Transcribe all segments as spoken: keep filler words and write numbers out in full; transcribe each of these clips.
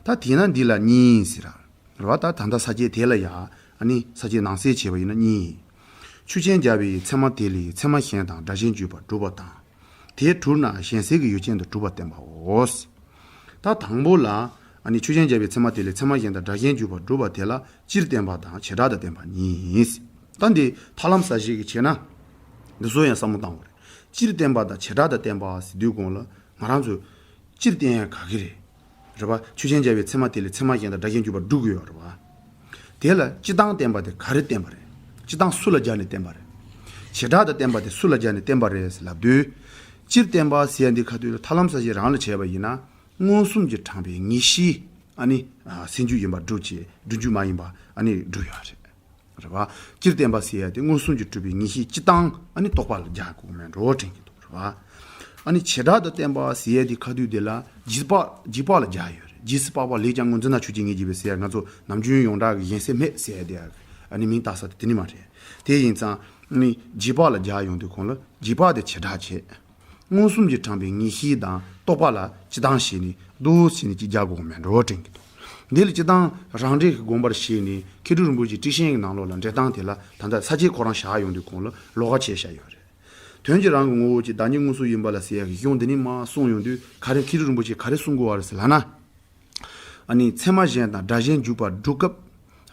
ད་དེས་ན་འདི་ལ་གཉིས་ཟེར། རེད་བ། ད་ད་ལྟ་ས་བཅད་དེ་ལ་ཡ་ཨ་ནི་ས་བཅད་ནང་གསེས་བྱས་པ་ཡིན་ན་གཉིས། ཆོས་ཅན་སྦྱར་བའི་ཚད་མ་དེ་ལས་ཚད་མ་གཞན་དང་སྒྲ་གཞན་འཇུག་པར་སྒྲུབ་པ་དང་། དེ་གྲུབ་ན་གཞན་སེལ་གྱི་ཡུལ་ཅན་དུ་གྲུབ་པར་བསྟན་པའོ། ད་དང་པོ་ལ་ཨ་ནི་ཆོས་ཅན་སྦྱར་བའི་ཚད་མ་དེ་ལས་ཚད་མ་གཞན་དང་སྒྲ་གཞན་འཇུག་པར་སྒྲུབ་པ་དེ་ལ་སྤྱིར་བསྟན་པ་དང་བྱེ་བྲག་ཏུ་བསྟན་པ་གཉིས། ད་འདི་ཐབས་ལམ་གསལ་བཤད་ཀྱི་བྱས་ན་འདི་ཚོ་ཡང་བསམ་བློ་བཏང་དགོས་རེད། སྤྱིར་བསྟན་པ་དང་བྱེ་བྲག་ཏུ་བསྟན་པ་ཟེར་དུས་གོང་ལ་ང་རང་ཚོས་སྤྱིར་བསྟན་ཡང་ག་གི་རེད། རེད་བ། ཆོས་ཅན་སྦྱར་བའི་ཚད་མ་དེ་ལས་ཚད་མ་གཞན་དང་སྒྲ་གཞན་འཇུག་པར་སྒྲུབ་དགོས་ཡོད་རེད་བ། དེ་ལ་སྤྱིར་བཏང་བསྟན་པ་དེ་ག་རེ་བསྟན་པ་རེད། སྤྱིར་བཏང་སུ་ལ་སྦྱར་ནས་བསྟན་པ་རེད། བྱེ་བྲག་ཏུ་བསྟན་པ་དེ་སུ་ལ་སྦྱར་ནས་བསྟན་པ་རེད་ཟེར་ལབ་དུས། སྤྱིར་བསྟན་པ་ཟེར་ཡ་འདི་ཁ་ཐུག་ལ་ཐབས་ལམ་གསལ་བཤད་རང་ལ་བྱས་པ་ཡིན་ན། མངོན་སུམ་གྱིས་དྲངས་པའི་ངེས་ཤེས་ཨ་ནི་ཨ་སེལ་འཇུག་ཡིན་པར་སྒྲུབ་ཅེས་སྒྲུབ་འཇུག་མ་ཡིན་པ་ཨ་ནི་སྒྲུབ་ཡོད་རེད། རེད་བ། སྤྱིར་བསྟན་པ་ཟེར་ཡ་དེ་མངོན་སུམ་གྱིས་གྲུབ་པའི་ངེས་ཤེས་སྤྱིར་བཏང་ཨ་ནི་རྟོགས་པ་ལ་སྦྱར་དགོས་མེད་འགྲོ་དྲན་གྱི་འདུག་རེད་བ། ཨ་ནི་བྱེ་བྲག་ཏུ་བསྟན་པ་ཟེར་ཡ་དེ་ཁ་ཐུག་དེ་ལ་རྗེས་དཔག་རྗེས་དཔག་ལ་སྦྱར་ཡོད་རེད། རྗེས་སུ་དཔག་པ་ལས་ཀྱང་ངོས་འཛིན་ན་ཆོས་ཅན་ངེས་བྱེད་པའི་ཟེར་ཡ་ང་ཚོ་ནམ་རྒྱུན་ཡོངས་གྲགས་ཀྱི་གཞན་སེལ་མེད་ཟེར་ཡ་དེ་ཨ་ནི་མིང་བཏགས་ས་དེ་དེ་ནི་མ་རེད། དེ་ཡིན་ཙང་ཨ་ནི་རྗེས་དཔག་ལ་སྦྱར་ཡོང་དུས་གོང་ལ་རྗེས་དཔག་དེ་བྱེ་བྲག་བྱས། མངོན་སུམ་གྱིས་དྲངས་པའི་ངེས་ཤེས་དང་རྟོགས་པ་ལ་སྤྱིར་བཏང་བྱས་ནས་རྡོ་ཟེར་ནས་ཅིག་རྒྱག་དགོས་མེད་འགྲོ་དྲན་གྱི་འདུག་འདི་ལ་སྤྱིར་བཏང་རང་འགྲེལ་གྱི་དགོངས་པར་བཞེས་ནས་མཁས་གྲུབ་རིན་པོ་ཆེ་ཊཱིཀ་ཆེན་གྱི་ནང་ལོགས་ལ་འགྲེལ་སྟངས་དེ་ལ་ད་ལྟ་ས་བཅད་ཁོ་རང་བཞག་ཡོང་དུས་གོང་ལ་ལོགས་ཀ་བྱས་བཞག་ཡོད་རེད། དོན་གྱི་རང་གི་ངོ་བོ་གཅིག་བདག་ཉིད་མངོན་སུམ་ཡིན་པ་ལ་ཟེར་ཡག་གི་གཞུང་འདི་ནི་མ་གསུངས་ཡོང་དུས་ག་རེ་མཁས་གྲུབ་རིན་པོ་ཆེ་ག་རེ་གསུང་དགོས་པ་རེད་ཟེར་ལབ་ན། ཨ་ནི་ཚད་མ་གཞན་དང་སྒྲ་གཞན་འཇུག་པར་སྒྲུབ་སྐབས།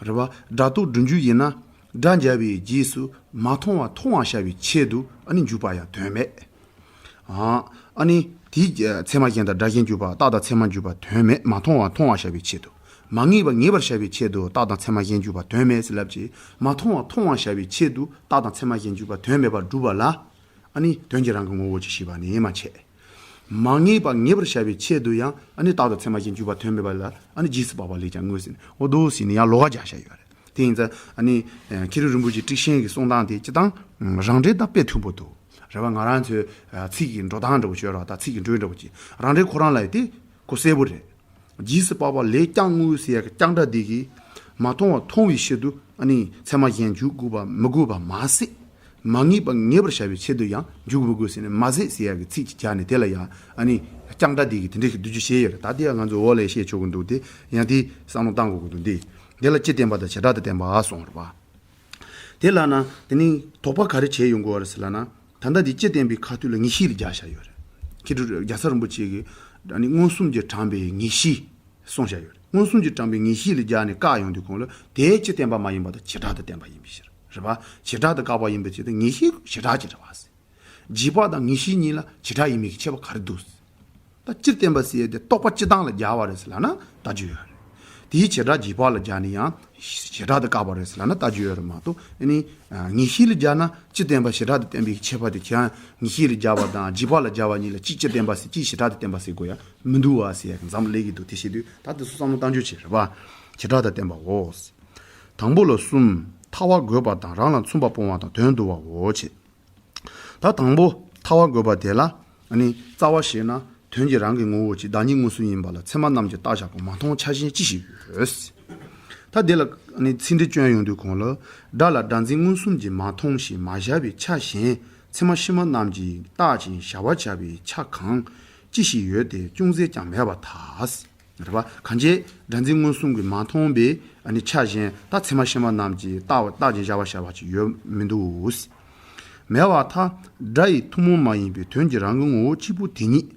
རེད་བ། སྒྲ་རྟོག་སྒྲུབ་འཇུག་ཡིན་ན། སྒྲ་སྦྱར་བའི་རྗེས་སུ་མ་མཐོང་བ་མཐོང་བར་བྱ་བའི་ཆེད་དུ་ཨ་ནི་འཇུག་པ་ཡང་དོན་མེད། ཨ་ནི་དེའི་ཚད་མ་གཞན་དང་སྒྲ་གཞན་འཇུག་པ་རྟགས་དང་ཚད་མ་འཇུག་པ་དོན་མེད། མ་མཐོང་བ་མཐོང་བར་བྱ་བའི་ཆེད་དུ། མ་ངེས་པ་ངེས་པར་བྱ་བའི་ཆེད་དུ་རྟགས་དང་ཚད་མ་གཞན་འཇུག་པ་དོན་མེད་ཟེར་ལབ་ཀྱི། མ་མཐོང་བ་མཐོང་བར་བྱ་བའི་ཆེད་དུ་རྟགས་དང་ཚད་མ་གཞན་འཇུག་པ་དོན་མེད་པར་སྒྲུབ་པ་ལ། ཨ་ནི་དོན་གྱི་རང་གི་ངོ་བོ་ཅིག་ཞེས་པ་ནི་མ་བྱས། མ་ངེས་པ་ངེས་པར་བྱ་བའི་ཆེད་དུ་ཡང་ཨ་ནི་རྟགས་དང་ཚད་མ་གཞན་འཇུག་པ་དོན་མེད་པ་ལ་ཨ་ནི་རྗེས་སུ་དཔག་པ་ལས་ཀྱང་ངོས་ཟིན་འོ་དོ་ཟིན་ནི་ཡང་ལོགས་ཀ་བཞག་བཞག་ཡོད་རེད། དེ་ཡིན་ཙང་ཨ་ནི་མཁས་གྲུབ་རིན་པོ་ཆེ་ཊཱིཀ་ཆེན་གྱི་གསུང་སྟངས་དེ་སྤྱིར་བཏང་རང་འགྲེལ་དང་དཔེ་མཐུན་པོ་འདུག་རེད་བ། ང་རང་ཚོའི་ཚིག་གི་འགྲོ་སྟངས་འདྲ་བོ་ཤོད་རོགས་དང་ཚིག་གི་འགྲོས་འདྲ་བོ་ཅིག་རང་འགྲེལ་ཁོ་རང་ལ་ཡི་དེ་གོ་གསལ་པོ་རེད། རྗེས་སུ་དཔག་པ་ལས་ཀྱང་ངོས་ཟེར་ཡག་གི་ཀྱང་སྒྲ་འདི་གིས་མ་མཐོང་བ་མཐོང་བའི་ཕྱིར་དུ་ཨ་ནི་ཚད་མ་གཞན་འཇུག་དགོས་པ་མི་དགོས་པ་མ་ཟད། མ་ངེས་པ་ངེས་པར་བྱ་བའི་ཆེད་དུ་ཡང་འཇུག་མི་དགོས་ཟེར་ནས་མ་ཟད་ཟེར་ཡག་གི་ཚིག་ཅིག་སྦྱར་ནས་དེ་ལ་ཡང་ཨ་ནི་ཀྱང་སྒྲ་འདི་གིས་དེ་འདྲ་ཞིག་བསྡུ་རྒྱུ་བྱས་ཡོད་རེད། ད་དེ་ཡང་ང་ཚོ་འོག་ལ་བཤད་ཆོག་གི་འདུག་དེ་ཡང་དེ་བསམ་བློ་བཏང་དགོས་ཀྱི་འདུག་འདི་དེ་ལ་སྤྱིར་བསྟན་པ་དང་བྱེ་བྲག་ཏུ་བསྟན་པ་གསུངས་རེད་པ། དེ་ལ་ན་དེ་ནི་དོགས་པ་ག་རེ་བྱས་ཡོང་དགོས་པ་རེད་ཟེར་ལབ་ན། ད་ལྟ་འདི་སྤྱིར་བསྟན་པའི་ཁ་ཐུག་ལ་ངེས་ཤེས་ལ་སྦྱར་བཞག་ཡོད་རེད། མཁས་གྲུབ་རྒྱལ་ཚབ་རིན་པོ་ཆེ་གིས་ཨ་ནི་མངོན་སུམ་གྱིས་དྲངས་པའི་ངེས་ཤེས་གསུངས་བཞག་ཡོད་རེད། མངོན་སུམ་གྱིས་དྲངས་པའི་ངེས་ཤེས་ལ་སྦྱར་ནས་བཀག་ཡོང་དུས་གོང་ལ་དེ་སྤྱིར་བསྟན་པ་མ་ཡིན་པ་དང་བྱེ་བྲག་ཏུ་བསྟན་པ་ཡིན་པའི་ཕྱིར་རེད་པ། བྱེ་བྲག་ཏུ་བཀག་པ་ཡིན་པའི་ཕྱིར་དུ་ངེས་ཤེས་བྱེ་བྲག་ཅིག་རེད་པ། རྗེས་དཔག་དང་ངེས་ཤེས་གཉིས་ལ་བྱེ་བྲག་ཡིན་མིན་གྱི་ཁྱད་པར་ག་རེ་འདུག་ད་སྤྱིར་བསྟན་པ་ཟེར་ཡས་དེ་རྟོག་པ་སྤྱི་དང་ལ་སྦྱར་བ་རེད་ཟེར་ལབ་ན་ལྟ་རྒྱུ་ཡོད་རེད། དེའི་བྱེ་བྲག་རྗེས་དཔག་ལ་སྦྱར་ནས་ཡང་བྱེ་བྲག་ཏུ་བཀག་པ་རེད་ཟེར་ལབ་ན་ལྟ་རྒྱུ་ཡོད་རེད་མ་གཏོགས་ཨ་ནི་ངེས་ཤེས་ལ་སྦྱར་ན་སྤྱིར་བསྟན་པ་བྱེ་བྲག་ཏུ་བསྟན་པའི་ཁྱད་པར་དེ་ཁྱེད་རང་ངེས་ཤེས་ལ་སྦྱར་བ་དང་རྗེས་དཔག་ལ་སྦྱར་བ་གཉིས་ལ་གཅིག་སྤྱིར་བསྟན་པ་ཟེར་གཅིག་བྱེ་བྲག་ཏུ་བསྟན་པ་ཟེར་དགོས་ཡ་མི་འདུག་བ་ཟེར་ཡ་གི་འཛམ་གླིང་གི་འདུག་དེ་བྱེད་དུས་ད་དེ་ཚོ་བསམ་བློ་གཏང་རྒྱུ་བྱེད་རེད་པ། བྱེ་བྲག་ཏུ་བསྟན་པའོ། དང་པོ་ལ་གསུམ། ཐལ་བ་དགོད་པ་དང་རང་ལ་མཚུངས་པ་སྤོང་བ་དང་དོན་བསྡུ་བའོ་བྱེད། ད་དང་པོ་ཐལ་བ་དགོད་པ་དེ་ལ་ཨ་ནི་རྩ་བ་བཤད་ན་དོན་གྱི་རང་གི་ངོ་བོ་གཅིག་བདག་ཉིད་མངོན་སུམ་ཡིན་པ་ལ་ཚད་མ་རྣམས་ཀྱིས་བརྟགས་བཞག་པ་མ་མཐོང་ཆ་གཞན་ཅི་ཞིག་ཡོད། ད་དེ་ལ་ཨ་ནི་ཚིག་འགྲེལ་སྐྱོན་ཡོང་དུས་གོང་ལ་སྒྲ་ལ་སྒྲ་འཛིན་མངོན་སུམ་གྱིས་མ་མཐོང་ཞིང་མ་སྦྱར་བའི་ཆ་གཞན་ཚད་མ་ཕྱི་མ་རྣམས་ཀྱིས་བརྟགས་ཅིང་བྱ་བར་བྱ་བའི་ཆ་གང་ཅི་ཞིག་ཡོད་དེ་ཅུང་ཟད་ཀྱང་མེད་པར་ཐལ། རེད་པ། གང་ཅི་སྒྲ་འཛིན་མངོན་སུམ་གྱིས་མ་མཐོང་པའི་ཨ་ནི་ཆ་གཞན་ད་ཚད་མ་ཕྱི་མ་རྣམས་ཀྱིས་བརྟགས་བརྟགས་ཅིང་བྱ་བར་བྱ་བ་ཅིག་ཡོད་མི་འདུག་མེད་པར་ཐལ། སྒྲ་ཡི་ཐུན་མོང་མ་ཡིན་པའི་དོན་གྱི་རང་གི་ངོ་བོ་གཅིག་པུ་དེ་ཉིད།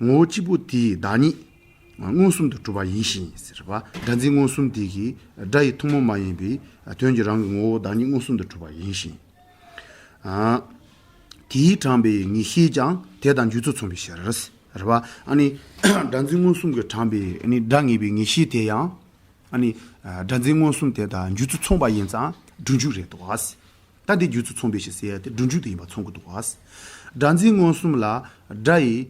ངོ་བོ་གཅིག་པུ་དེའི་བདག་ཉིད་མངོན་སུམ་དུ་གྲུབ་པ་ཡིན་ཞིང་ཟེར་བ། སྒྲ་འཛིན་མངོན་སུམ་དེ་གིས་སྒྲ་ཡི་ཐུན་མོང་མ་ཡིན་པའི་དོན་གྱི་རང་གི་ངོ་བོ་བདག་ཉིད་མངོན་སུམ་དུ་གྲུབ་པ་ཡིན་ཞིང་། དེས་དྲངས་པའི་ངེས་ཤེས་ཀྱང་དེ་དང་འཇུག་ཚུལ་མཚུངས་པའི་ཕྱིར། རེད་བ། ཨ་ནི་སྒྲ་འཛིན་མངོན་སུམ་གྱིས་དྲངས་པའི་ཨ་ནི་སྒྲ་ངེས་པའི་ངེས་ཤེས་དེ་ཡང་ཨ་ནི་སྒྲ་འཛིན་མངོན་སུམ་དེ་དང་འཇུག་ཚུལ་མཚུངས་པ་ཡིན་ཙང་སྒྲུབ་འཇུག་རེད་འདུག་བ། ད་འདི་འཇུག་ཚུལ་མཚུངས་པའི་ཕྱིར་ཟེར་ཡ་དེ་སྒྲུབ་འཇུག་དེ་ཡིན་པ་མཚོན་གྱི་འདུག་བ། སྒྲ་འཛིན་མངོན་སུམ་ལ་སྒྲ་ཡི་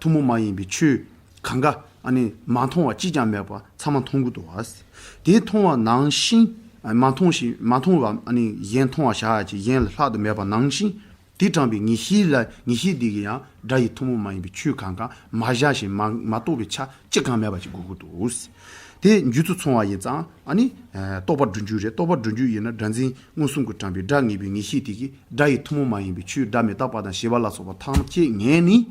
ཐུན་མོང་མ་ཡིན་པའི་ཆོས་གང་ག་ཨ་ནི་མ་མཐོང་བ་གཅིག་ཀྱང་མེད་པ་ཚང་མ་མཐོང་གི་འདུག་བ། དེ་མཐོང་བ་ནང་བཞིན་མ་མཐོང་ཞིང་མ་མཐོང་བ་ཨ་ནི་གཞན་མཐོང་བ་བྱ་ཡ་ཅིག་གཞན་ལ་ལྷག་ཏུ་མེད་པ་ནང་བཞིན། དེ་དྲངས་པའི་ངེས་ཤེས་ལ་ངེས་ཤེས་འདི་གིས་ཡང་སྒྲ་ཡི་ཐུན་མོང་མ་ཡིན་པའི་ཆོས་གང་གང་མ་བཞག་ཞིང་མ་མ་རྟོགས་པའི་ཆ་གཅིག་ཀྱང་མེད་པ་ཞིག་དགོས་ཀྱི་འདུག་དེ་འཇུག་ཚུལ་མཚུངས་པ་ཡིན་ཙང་ཨ་ནི་རྟོགས་པ་སྒྲུབ་འཇུག་རེད། རྟོགས་པ་སྒྲུབ་འཇུག་ཡིན་ན་སྒྲ་འཛིན་མངོན་སུམ་གྱིས་དྲངས་པའི་སྒྲ་ངེས་པའི་ངེས་ཤེས་དེ་གིས་སྒྲ་ཡི་ཐུན་མོང་མ་ཡིན་པའི་ཆོས་སྒྲ་མི་རྟག་པ་དང་ཞེས་པ་ལ་སོགས་པ་ཐམས་ཅད་ངེས་ནས་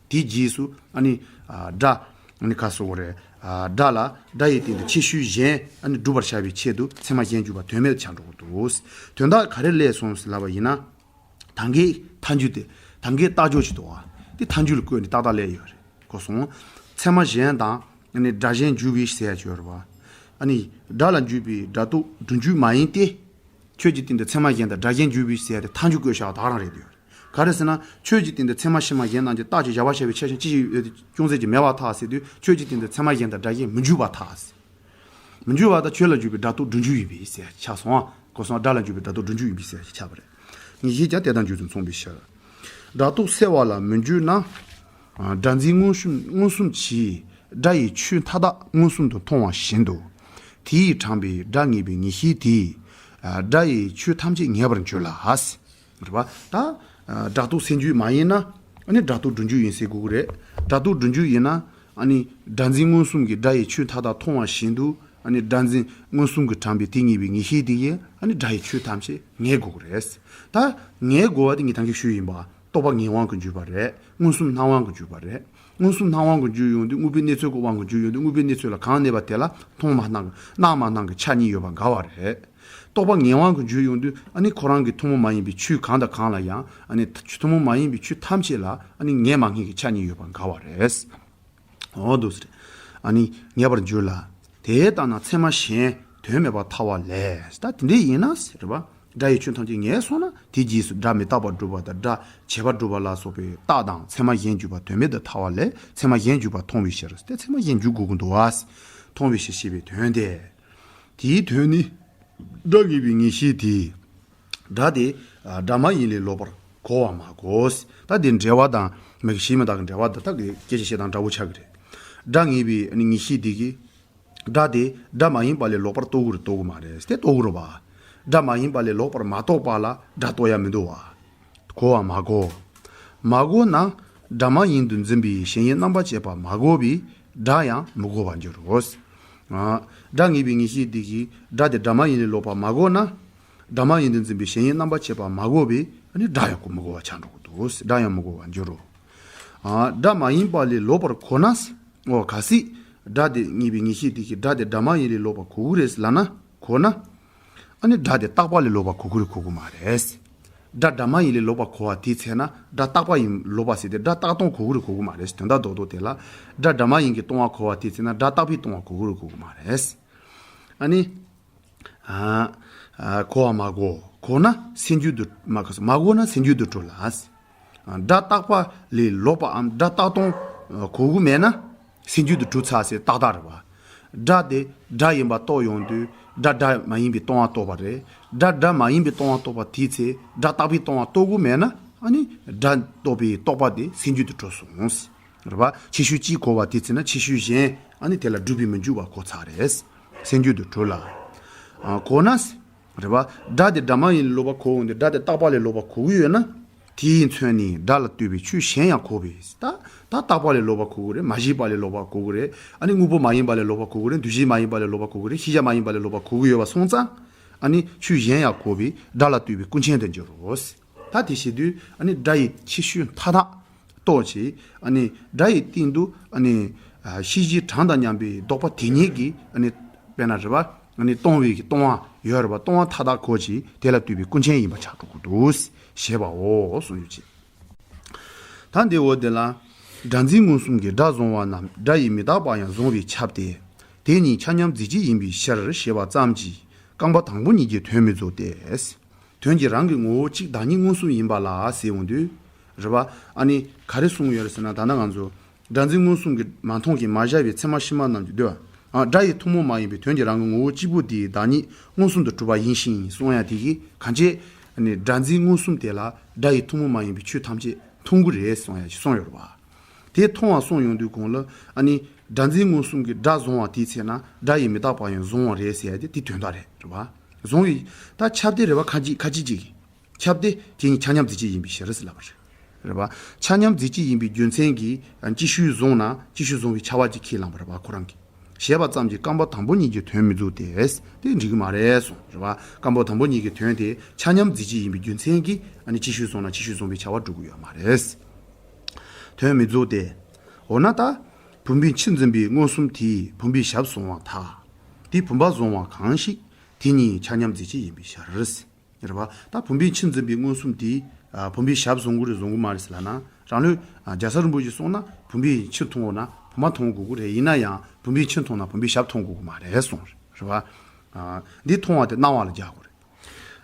དེའི་རྗེས་སུ་ཨ་ནི་སྒྲ་ཨ་ནི་ཁ་སོགས་རེད། སྒྲ་ལ་སྒྲ་ཡི་སྟེང་དུ་ཁྱད་ཆོས་གཞན་ཨ་ནི་སྒྲུབ་པར་བྱ་བའི་ཆེད་དུ་ཚད་མ་གཞན་འཇུག་པ་དོན་མེད་དུ་ཆགས་འགྲོ་གི་འདུག་དོན་དག་ག་རེ་སླེབས་སོང་ཟེར་ལབ་པ་ཡིན་ན། ད་གིན་མཐའ་འཇུག་དེ། ད་གིན་རྟགས་འཇུག་ཅིག་འདུག་བ། དེ་མཐའ་འཇུག་ལ་བཀོད་ནས་ཏག་ཏག་སླེབས་ཡོད་རེད། གོ་སོང་། ཚད་མ་གཞན་དང་ཨ་ནི་སྒྲ་གཞན་འཇུག་པའི་ཟེར་ཡ་ཅིག་ཡོད་རེད་བ། ཨ་ནི་སྒྲ་ལ་འཇུག་པའི་སྒྲ་རྟོག་སྒྲུབ་འཇུག་མ་ཡིན་ཏེ། ཆོས་ཀྱི་སྟེང་དུ་ཚད་མ་གཞན་དང་སྒྲ་གཞན་འཇུག་པའི་ཟེར་ཡ་དེ་མཐའ་འཇུག་བཀོད་བཞག་པ་དེ་རང་རེད་འདུག་ག་རེ་ཟེར་ན། ཆོས་ཀྱི་སྟེང་དུ་ཚད་མ་ཕྱི་མ་གཞན་རྣམས་ཀྱི་རྟགས་ཀྱི་བྱ་བ་བྱ་བའི་ཆ་ཤས་ཅི་ཞིག་ཡོད་དེ་ཅུང་ཟད་ཀྱིས་མེད་པར་ཐལ་ཟེར་དུས། ཆོས་ཀྱི་སྟེང་དུ་ཚད་མ་གཞན་དང་སྒྲ་གཞན་མི་འཇུག་པར་ཐལ་ཟེར། མི་འཇུག་པ་དང་ཆོས་ལ་འཇུག་པའི་སྒྲ་རྟོག་སྒྲུབ་འཇུག་ཡིན་པས་ཟེར་ཆགས་སོང་ཨ། གོ་སོང་། སྒྲ་ལ་འཇུག་པའི་སྒྲ་རྟོག་སྒྲུབ་འཇུག་ཡིན་པས་ཟེར་ཆགས་པ་རེད། ངེས་ཤེས་ཀྱང་དེ་དང་རྗེས་སུ་མཚུངས་པའི་ཕྱིར། སྒྲ་རྟོག་སེལ་བ་ལ་མི་འཇུག་ན། སྒྲ་འཛིན་མངོན་སུམ་མངོན་སུམ་གྱིས་སྒྲ་ཡི་ཆོས་མཐའ་དག་མངོན་སུམ་དུ་མཐོང་བ་བཞིན་དུ། དེ་ཡིས་དྲངས་པའི་སྒྲ་ངེས་པའི་ངེས་ཤེས་དེས། སྒྲ་ཡི་ཆོས་ཐམས་ཅད་ངེས་པར་འགྱུར་ལ། རེད་པ། ད། སྒྲ་རྟོག་སེལ་འཇུག་མ་ཡིན་ན། ཨ་ནི་སྒྲ་རྟོག་སྒྲུབ་འཇུག་ཡིན་ཟེར་དགོས་ཀྱི་རེད། སྒྲ་རྟོག་སྒྲུབ་འཇུག་ཡིན་ན། ཨ་ནི་སྒྲ་འཛིན་མངོན་སུམ་གྱིས་སྒྲ་ཡི་ཆོས་མཐའ་དག་མཐོང་བ་བཞིན་དུ། ཨ་ནི་སྒྲ་འཛིན་མངོན་སུམ་གྱིས་དྲངས་པའི་དེ་ངེས་པའི་ངེས་ཤེས་དེ་ཡིས་ཨ་ནི་སྒྲ་ཡི་ཆོས་ཐམས་ཅད་ངེས་དགོས་ཀྱི་རེད། ད་ངེས་དགོས་པ་དེ་ངས་ད་གིན་ཞུས་ཡིན་པ། རྟོག་པ་ངེས་དབང་གིས་འཇུག་པ་རེད། མངོན་སུམ་སྣང་དབང་གིས་འཇུག་པ་རེད། མངོན་སུམ་སྣང་དབང་གིས་འཇུག་ཡོང་དུས་དངོས་པོའི་གནས་ཚུལ་གྱི་དབང་གིས་འཇུག་ཡོང་དུས་དངོས་པོའི་གནས་ཚུལ་ལ་གང་གནས་པ་དེ་ལ་མཐོང་མ་སྣང་གི་སྣང་མ་སྣང་གི་ཆ་གཉིས་ཡོད་པ་འགལ་བ་རེད། རྟོག་པ་ངེས་དབང་གིས་འཇུག་ཡོང་དུས་ཨ་ནི་ཁོ་རང་གི་ཐུན་མོང་མ་ཡིན་པའི་ཆོས་གང་དང་གང་ལ་ཡང་ཨ་ནི་ཐུན་མོང་མ་ཡིན་པའི་ཆོས་ཐམས་ཅད་ལ་ཨ་ནི་ངེས་མ་ངེས་ཀྱི་ཆ་གཉིས་ཡོད་པ་འགལ་བ་རེད། འོ་འདུག་ཟེར། ཨ་ནི་ངེས་པར་འགྱུར་ལ། དེ་ལྟ་ན་ཚད་མ་གཞན་དོན་མེད་པར་ཐལ་བ་ལས། ད་དེ་འདྲ་ཡིན་ན་ཟེར་བ། སྒྲ་ཡི་ཆོས་ཐམས་ཅད་ངེས་སོང་ན་དེའི་རྗེས་སུ་སྒྲ་མི་རྟག་པར་སྒྲུབ་པ་དང་སྒྲ་བྱས་པར་སྒྲུབ་པ་ལ་སོགས་པའི་རྟགས་དང་ཚད་མ་གཞན་འཇུག་པ་དོན་མེད་དུ་ཐལ་བ་ལས་ཚད་མ་གཞན་འཇུག་པ་མཐོང་བའི་ཕྱིར་ཏེ། ཚད་མ་གཞན་འཇུག་དགོས་ཀྱི་འདུག་བ། མཐོང་བའི་ཕྱིར་ཞེས་པའི་དོན་ཏེ། དེའི་དོན་ནི། སྒྲ་ངེས་པའི་ངེས་ཤེས་དེས། སྒྲ་དེ་སྒྲ་མ་ཡིན་ལས་ལོག་པར་གོ་བ་མ་གོ། ད་དེ་འགྲེལ་བ་དང་མི་གཞི་མི་རྟག་གི་འགྲེལ་བ་འདི་དག་གི་སྐད་ཆ་བཤད་སྟངས་འདྲ་བོ་ཆགས་ཀྱི་རེད། སྒྲ་ངེས་པའི་ངེས་ཤེས་དེ་གིས། སྒྲ་དེ་སྒྲ་མ་ཡིན་པ་ལས་ལོག་པར་རྟོགས་ཀྱི་རེད་རྟོགས་ཀྱི་མ་རེད་དེ་རྟོགས་ཀྱི་རེད་བ། སྒྲ་མ་ཡིན་པ་ལས་ལོག་པར་མ་རྟོགས་པ་ལ་སྒྲ་རྟོགས་ཡ་མི་འདུག་བ། གོ་བ་མ་གོ། མ་གོ་ན་སྒྲ་མ་ཡིན་དུ་འཛིན་པའི་ཞེན་ཡུལ་རྣམ་པར་བཅད་པ་མ་གོ་བས་སྒྲ་ཡང་མི་གོ་བར་འགྱུར་རོ། སྒྲ་ངེས་པའི་ངེས་ཤེས་དེ་གིས་སྒྲ་དེ་སྒྲ་མ་ཡིན་ལས་ལོག་པར་མ་གོ་ན། སྒྲ་མ་ཡིན་དུ་འཛིན་པའི་ཞེན་ཡུལ་རྣམ་པར་བཅད་པ་མ་གོ་བས་ཨ་ནི་སྒྲ་ཡང་གོ་མི་གོ་བ་ཆགས་འགྲོ་གི་འདུག་སྒྲ་ཡང་མི་གོ་བར་འགྱུར་རོ། སྒྲ་མ་ཡིན་པ་ལས་ལོག་པར་གོ་ན། འོ་གལ་སྲིད། སྒྲ་དེ་ངེས་པའི་ངེས་ཤེས་དེ་གིས་སྒྲ་དེ་སྒྲ་མ་ཡིན་ལས་ལོག་པར་གོ་གི་རེད་ལབ་ན་གོ་ན། ཨ་ནི་སྒྲ་དེ་རྟག་པ་ལས་ལོག་པར་གོ་གི་རེད་གོ་གི་མ་རེད། སྒྲ་སྒྲ་མ་ཡིན་ལས་ལོག་པར་གོ་བ་དེའི་ཚེ་ན་སྒྲ་རྟག་པ་ཡིན་ལོག་པ་ཟེར་ཏེ་སྒྲ་རྟག་སྟོང་གོ་གི་རེད་གོ་གི་མ་རེད། དོན་དག་རྡོག་རྡོག་དེ་ལ་སྒྲ་སྒྲ་མ་ཡིན་གྱི་སྟོང་བ་གོ་བ་དེའི་ཚེ་ན་སྒྲ་རྟག་པའི་སྟོང་བ་གོ་གི་རེད་གོ་གི་མ་རེད། ཨ་ནི། ཨ་ཨ་གོ་བ་མ་གོ། གོ་ན་སེམས་རྒྱུད་དུ་མ་གོ་མ་གོ་ན་སེམས་རྒྱུད་དུ་གྲོལ་ལ། སྒྲ་རྟག་པ་ལས་ལོག་པའམ་སྒྲ་རྟག་སྟོང་གོ་གི་མེད་ན་སེམས་རྒྱུད་དུ་གྲོལ་ཚར་ཟེར་ཏག་ཏག་རེད་བ། སྒྲ་དེ་སྒྲ་ཡིན་པ་རྟོགས་ཡོང་དུས་སྒྲ་སྒྲ་མ་ཡིན་པའི་སྟོང་བ་རྟོགས་པ་རེད། སྒྲ་སྒྲ་མ་ཡིན་པའི་སྟོང་བ་རྟོགས་པ་དེའི་ཚེ་སྒྲ་རྟག་པའི་སྟོང་བ་རྟོགས་གི་མེད་ན་ཨ་ནི་སྒྲ་རྟོགས་པའི་རྟོག་པ་དེ་སེམས་རྒྱུད་དུ་གྲོལ་སོང་། རེད་པ། ཆེ་ཤོས་གཅིག་གོ་བ་དེ་ཚེ་ན་ཆེ་ཤོས་གཞན་ཨ་ནི་དེ་ལ་སྒྲུབ་པའི་མི་འཇུག་པ་གོ་ཚར་རེད། སེམས་རྒྱུད་དུ་གྲོལ་ལ། ཨ་གོ་ན། རེད་པ། སྒྲ་དེ་སྒྲ་མ་ཡིན་ལས་ལོག་པ་གོ་འོང་དུས་སྒྲ་དེ་རྟག་པ་ལས་ལོག་པ་གོ་གི་ཡོད་ན། དེས་མཚོན་ནས་སྒྲ་ལ་ལྟོས་པའི་ཆོས་གཞན་ཡང་གོ་བས། ད་ད་རྟག་པ་ལས་ལོག་པ་གོ་གི་རེད། མ་སྐྱེས་པ་ལས་ལོག་པ་གོ་གི་རེད། ཨ་ནི་དངོས་པོ་མ་ཡིན་པ་ལས་ལོག་པ་གོ་གི་རེད། འདུ་བྱེད་མ་ཡིན་པ་ལས་ལོག་པ་གོ་གི་རེད། ཤེས་བྱ་མ་ཡིན་པ་ལས་ལོག་པ་གོ་གི་ཡོད་པ་སོང་ཙང་། ཨ་ནི་ཆོས་གཞན་ཡང་གོ་བས་སྒྲ་ལ་ལྟོས་པའི་ཀུན་མཁྱེན་དུ་འགྱུར་རོ། ད་དེ་བྱེད་དུས་ཨ་ནི་སྒྲ་ཡི་ཁྱད་ཆོས་མཐའ་དག་རྟོགས་བྱས། ཨ་ནི་སྒྲ་ཡི་སྟེང་དུ་ཨ་ནི་ཤེས་བྱའི་གྲངས་དང་མཉམ་པའི་ལྡོག་པ་དེ་ཉིད་ཀྱིས་ཨ་ནི་དཔེར་ན་རེད་པ། ཨ་ནི་སྟོང་བའི་གི་སྟོང་བ་ཡོད་རེད་པ། སྟོང་བ་མཐའ་དག་གོ་བྱས་དེ་ལ་ལྟོས་པའི་ཀུན་མཁྱེན་ཡིན་པ་ཆགས་འགྲོ་གི་འདུག་ཞེས་པའོ་གསུངས་ཡོད་ཅེས། ད་འདི་འོ་དེ་ལ། སྒྲ་འཛིན་མངོན་སུམ་གྱིས་སྒྲ་གཟུང་བ་རྣམས་སྒྲ་ཡི་མི་རྟག་པ་ཡང་གཟུང་བས་ཁྱབ་སྟེ། དེ་གཉིས་ཆ་མཉམ་རྫས་གཅིག་ཡིན་པའི་ཕྱིར་ཞེས་པ་ཙམ་གྱིས་རྐང་པ་དང་པོ་གཉིས་ཀྱི་དོན་མི་རྫོགས་ཏེ། དོན་གྱི་རང་གི་ངོ་བོ་གཅིག་བདག་ཉིད་མངོན་སུམ་ཡིན་པ་ལ་ཟེར་འོང་དུས། རེད་པ། ཨ་ནི་ག་རེ་གསུངས་ཡོད་རེད་ཟེར་ན་ད་ལྟ་ང་ཚོ། སྒྲ་འཛིན་མངོན་སུམ་གྱིས་མ་མཐོང་གི་མ་བཞག་པའི་ཚད་མ་ཕྱི་མ་རྣམས་ཀྱི་འདོད། ཨ་སྒྲ་ཡི་ཐུན་མོང་མ་ཡིན་པའི་དོན་གྱི་རང་གི་ངོ་བོ་གཅིག་པུ་དེའི་བདག་ཉིད་མངོན་སུམ་དུ་གྲུབ་པ་ཡིན་ཞིང་གསུང་ཡ་དེ་གིས་གང་བྱས། ཨ་ནི་སྒྲ་འཛིན་མངོན་སུམ་དེ་ལ་སྒྲ་ཡི་ཐུན་མོང་མ་ཡིན་པའི་ཆོས་ཐམས་ཅད་མཐོང་གི་རེད་གསུང་ཡ་ཞིག་གསུངས་ཡོད་རེད་པ། དེ་མཐོང་བ་གསུངས་ཡོང་དུས་གོང་ལ་ཨ་ནི་སྒྲ་འཛིན་མངོན་སུམ་གྱིས་སྒྲ་གཟུང་བ་དེའི་ཚེ་ན་སྒྲ་ཡི་མི་རྟག་པ་ཡང་གཟུང་བ་རེད་ཟེར་ཡ་དེ་དེ་དོན་དག་རེད། རེད་པ། གཟུང་བའི་ད་ཁྱབ་སྟེ་རེད་པ། ཁ་ཅིག་ཁ་ཅིག་ཅིག་ཁྱབ་སྟེ་དེ་གཉིས་ཆ་མཉམ་རྫས་གཅིག་ཡིན་པའི་ཕྱིར་ཟེར་ལབ་པ་རེད། རེད་པ། ཆ་མཉམ་རྫས་གཅིག་ཡིན་པའི་རྒྱུ་མཚན་གྱིས་ཅིག་ཤོས་བཟུང་ན་ཅིག་ཤོས་བཟུང་བའི་ཁྱབ་པ་ཅིག་ཁས་བླངས་པ་རེད་པ་ཁོ་རང་གིས། ཞེས་པ་ཙམ་གྱིས་རྐང་པ་དང་པོ་གཉིས་ཀྱི་དོན་མི་རྫོགས་ཏེ། དེ་འགྲིག་གི་མ་རེད་གསུངས། རེད་པ། རྐང་པ་དང་པོ་གཉིས་ཀྱི་དོན་དེ་ཆ་མཉམ་རྫས་གཅིག་ཡིན་པའི་རྒྱུ་མཚན་གྱིས་ཨ་ནི་ཅིག་ཤོས་བཟུང་ན་ཅིག་ཤོས་བཟུང་བའི་ཁྱབ་པ་འགྲུབ་ཀྱི་ཡོད་མ་རེད། དོན་མི་རྫོགས་ཏེ། འོ་ན་ད། བུམ་པའི་ཆུ་འཛིན་པའི་མངོན་སུམ་དེས་བུམ་པའི་ཞབས་བཟུང་བ་དག་དེས་བུམ་པ་བཟུང་བ་གང་ཞིག་དེ་གཉིས་ཆ་མཉམ་རྫས་གཅིག་ཡིན་པའི་ཕྱིར། རེད་པ། ད་བུམ་པའི་ཆུ་འཛིན་པའི་མངོན་སུམ་དེས་ཨ་བུམ་པའི་ཞབས་བཟུང་གི་རེད་བཟུང་གི་མ་རེད་ཟེར་ལབ་ན། རང་ལུགས་ཨ་རྒྱལ་ཚབ་རིན་པོ་ཆེས་གསུངས་ན་བུམ་པའི་ཆུ་མཐོང་ན་བུམ་པ་མཐོང་དགོས་ཀྱི་རེད། ཡིན་ན་ཡང་བུམ་པའི་ཆུ་མཐོང་ན་བུམ་པའི་ཞབས་མཐོང་དགོས་ཀྱི་མ་རེད་གསུངས་རེད་པ། ཨ་འདི་མཐོང་བ་དེ་སྣང་བ་ལ་རྒྱག་དགོས་རེད།